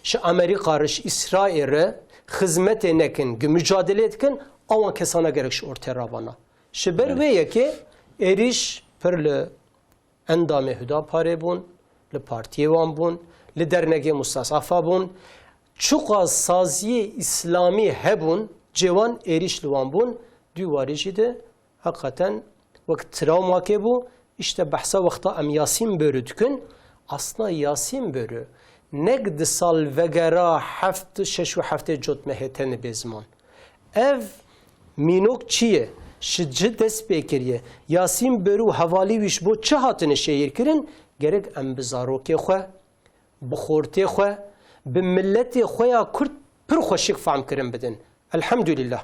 ji Amerîka re, ji Îsraîl re xizmetê nekin, gi mucadelê dikin, awan kesana gerek ji ortê ravana. Ji ber Evet. Wê yekê êrîş pir li endamê Hudaparê bûn, li partiyê wan bûn, li dernegê Mustasafa bûn. Çiqas saziyê îslamî hebûn, cê wan êrîş li wan bûn, dû warî jî de heqeten wek travmakê bû. İşte behsa wexta em Yasîn Börü dikin, aslında Yasîn Börü nek di sal vegera heft, şeş û heftê cotmehê tenê bê ziman. Ev mînok çi ye? Ji çi dest pê kiriye? Yasîn Börü û hevalî wî ji bo çi hatine şehîr kirin? Gerek em bi zarokê xwe, bi xortê xwe, bi miletê xwe ya Kurd pir xweşik fehm kirin bidin. Elhamdülillah.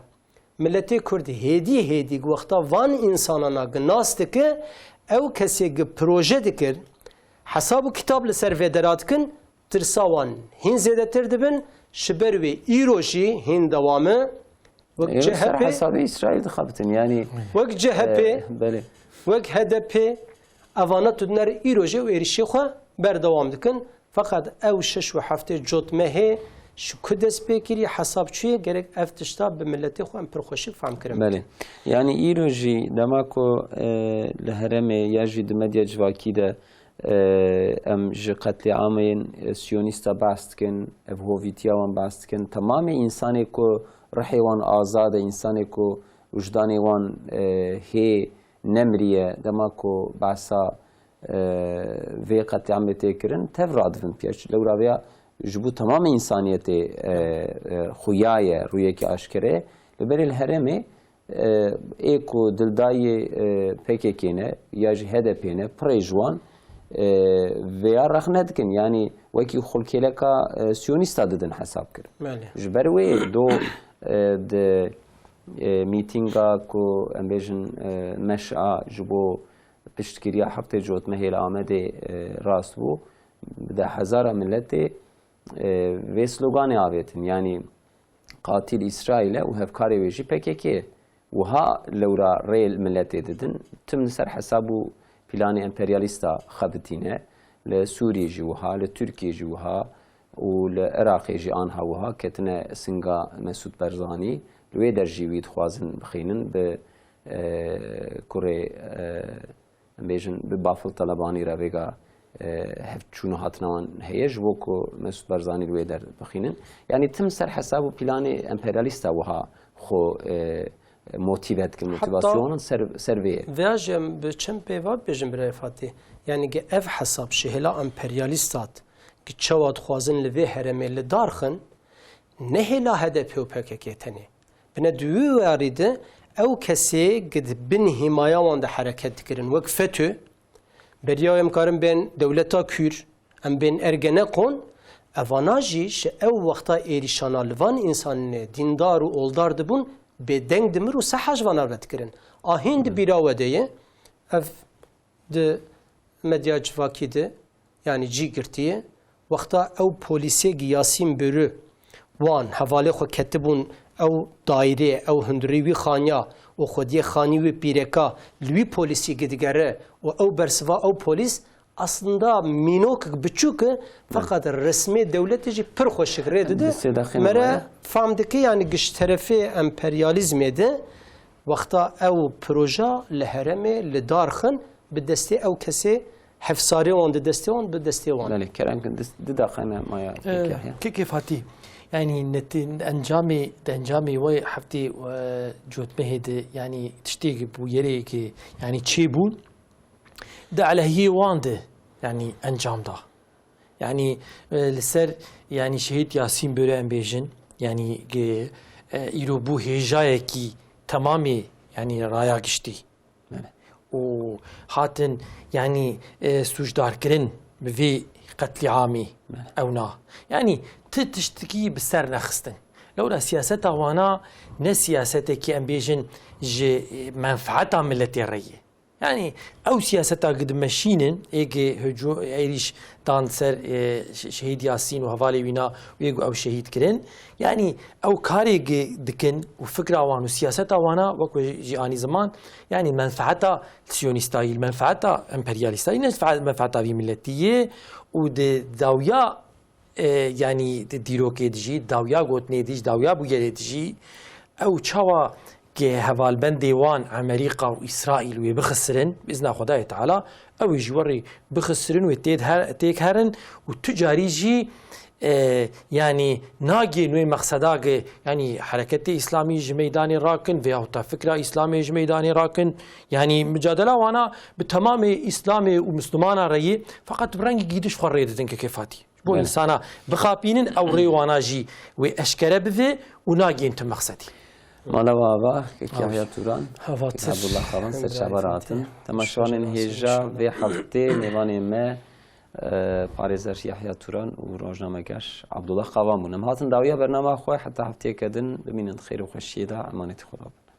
Miletê Kurd hêdî hêdî wexta van însanana gi nas dike, ew kesê gi proje dikir, hesab û kitab li ser vê dera dikin, tirsa wan hîn zêdetir dibin, ji ber wê îro jî hîn dewam e. Wek Ê, li ser C H P, hesabê Îsraîl dixebitin, yanî, wek C H P, e, belê. Wek H D P, evana tu diner îro jî û êrişê xwe berdewam dikin. Feqet ew şeş û heftê cotmehê ji ku dest pê kiriye, hesab çûye, gerek ev tişta bi miletê xwe em pir xweşik fehm kirin. Belê. Yanî îro jî dema ku, e, li herêmê ya jî di medya civakî de, e, em ji qetlîamên, e, siyonîsta behs dikin, ev hovîtiya wan behs dikin. Temamê însanê ku rihê wan azad e, însanê ku wijdanê wan, e, hê nemiriye, dema ku behsa, e, vê qetlîamê tê kirin, tev radivin pêş. Lewra vêya ji bo temamê însaniyetê, e, e, xuya ye, rûyekî aşkere ye. Li berê li herêmê, e, ê ku dildayê, e, P K K ne, ya jî H D P ne, pirê ji wan, e, vêya rexne dikin. Yanî wekî xulkêleka, e, siyonîsta didin hesab kirin. Belê. Ji ber wê do, e, di, e, mîtînga ku em bêjin, e, meşa ji bo piştgiriya heftê cotmehê li Amedê, e, rast bû, bi deh hezara miletê, e, vê sloganê avêtin. Yanî, "Qatil Îsraîl e û hevkarê wê jî P K K." Wiha lewra rê miletê didin, tim li ser hesab û planê emperyalîsta xebitîne. Li Sûriyê jî wiha, li Tirkiyê jî wiha û li Iraqê jî anha wiha ketine singa Mesûd Barzanî. Li wê der jî wî dixwazin bixînin bi, e, kurê, e, em bêjin, bi Bafil Telebanî re vêga, e, hevçûn û hatina wan heye, ji bo ku Mesûd Barzanî li wê der bixînin. Yanî tim ser hesab û planê emperyalîsta wiha xwe, e, motîve dikin, Heta motivasyonan ser, ser vê ye. Vêya jî em bi çend pê va bêjin birayê Fatî. Yanî ge ev hesab ji hêla emperyalîstat, ki çawa dixwazin li vê herêmê li dar xin, ne hêla H D P û P K K tenê. Bine di wî warî de ew kesê ki di bin hîmaya wan de hereket dikirin, wek FETÖ, beriya em karin bên dewleta Kür, em bên Ergenekon, evana jî ji ew wexta êrîşana li van însanê dîndar û oldar dibûn, bêdeng dimir û seha ji vana re dikirin. A hîn di bîra we de ye, ev di medya civakî de, yanî cî girtiye, wexta ew polîsê gi Yasîn Börü wan hevalê xwe ketibûn ew daîrê, ew hundirî wî xaniya û xwediyê xanî wî pîreka li wî polîsî gi digere û ew bersiva ew polîs aslında mînokek biçûk e, feqet resmê dewletê jî pir xweşik rê dide. Di sê deqê Mere maye. Fam dike, yanî giş terefê emperyalîzmê de wexta ew proja li herêmê li dar xin, bi destê ew kesê, hevsarê wan di destê wan, bi destê wan. Belê, kerem kin, di, di deqe ne maya Ee, Kek Yahya. Kekê Fatî, yanî neti-, encamê, di encamê wê heftê, e, cotmehê de, yanî tiştê ki bûyerê ki, yanî çêbû, di aleyhê wan de, yanî encam da. Yanî, e, li ser, yanî şehîd Yasîn Börü em bêjin, yanî ki, e, îro bû hêjayekî temamê, yanî raya giştî. Belê. Û hatin, yanî, e, sûcdarkirin bi vî qetlîamî Belê. Ewna. Yanî, ti tiştikî bi ser nexistin. Lewra siyaseta wana ne siyasetekî em bêjin ji, e, menfaeta miletê re ye. Yanî, ew siyaseta gi dimeşînin, ê gi hicû-, êrîş dan ser, e, ş-, şehîd Yasîn û hevalê wîna wê ku ew şehîd kirin. Yanî ew karê gi dikin û fikra wan û siyaseta wana wek we jî anî ziman, yanî menfaeta siyonîstayî, menfaeta emperyalîstayî, ne menfa-, menfaeta vî miletî yê û di dawiya, e, yanî di dîrokê dijî, dawiya gotinê dijî, dawiya bûyerê dijî, ew çawa Ki hevalbendê wan Amerîka û Îsraîl wê bixisirin, bi izna Xwedayê Teala, ew ê ji we rê bixisirin, wê têd her-, têk herin û tu carî jî, e, yanî nagên wê mexseda ki, yanî hereketê Îslamî ji meydanê rakin, veyahût da fikra Îslamê ji meydanê rakin. Yanî micadela wana bi temamê Îslamê û Mislimana re yê, feqet bi rengekî din ji xwe rê didin kekê Fatî. Ji bo Belê. Însana bixapînin, ew rê wana jî wê eşkere bibe û nagên tu mexsedî. Mala we ava, Kek Yahya Turan, Hevat Kek Abdullah Xavan, ser çava re hatin. Temaşevanên hêja vê heftê mêvanê me, e, parêzer Yahya Turan û rojnameger Abdullah Xavan bûn. Em hatin dawiya bernama xwe, heta hefteyeke din bimînin di xêr û xweşiyê de, emanetî Xweda bin.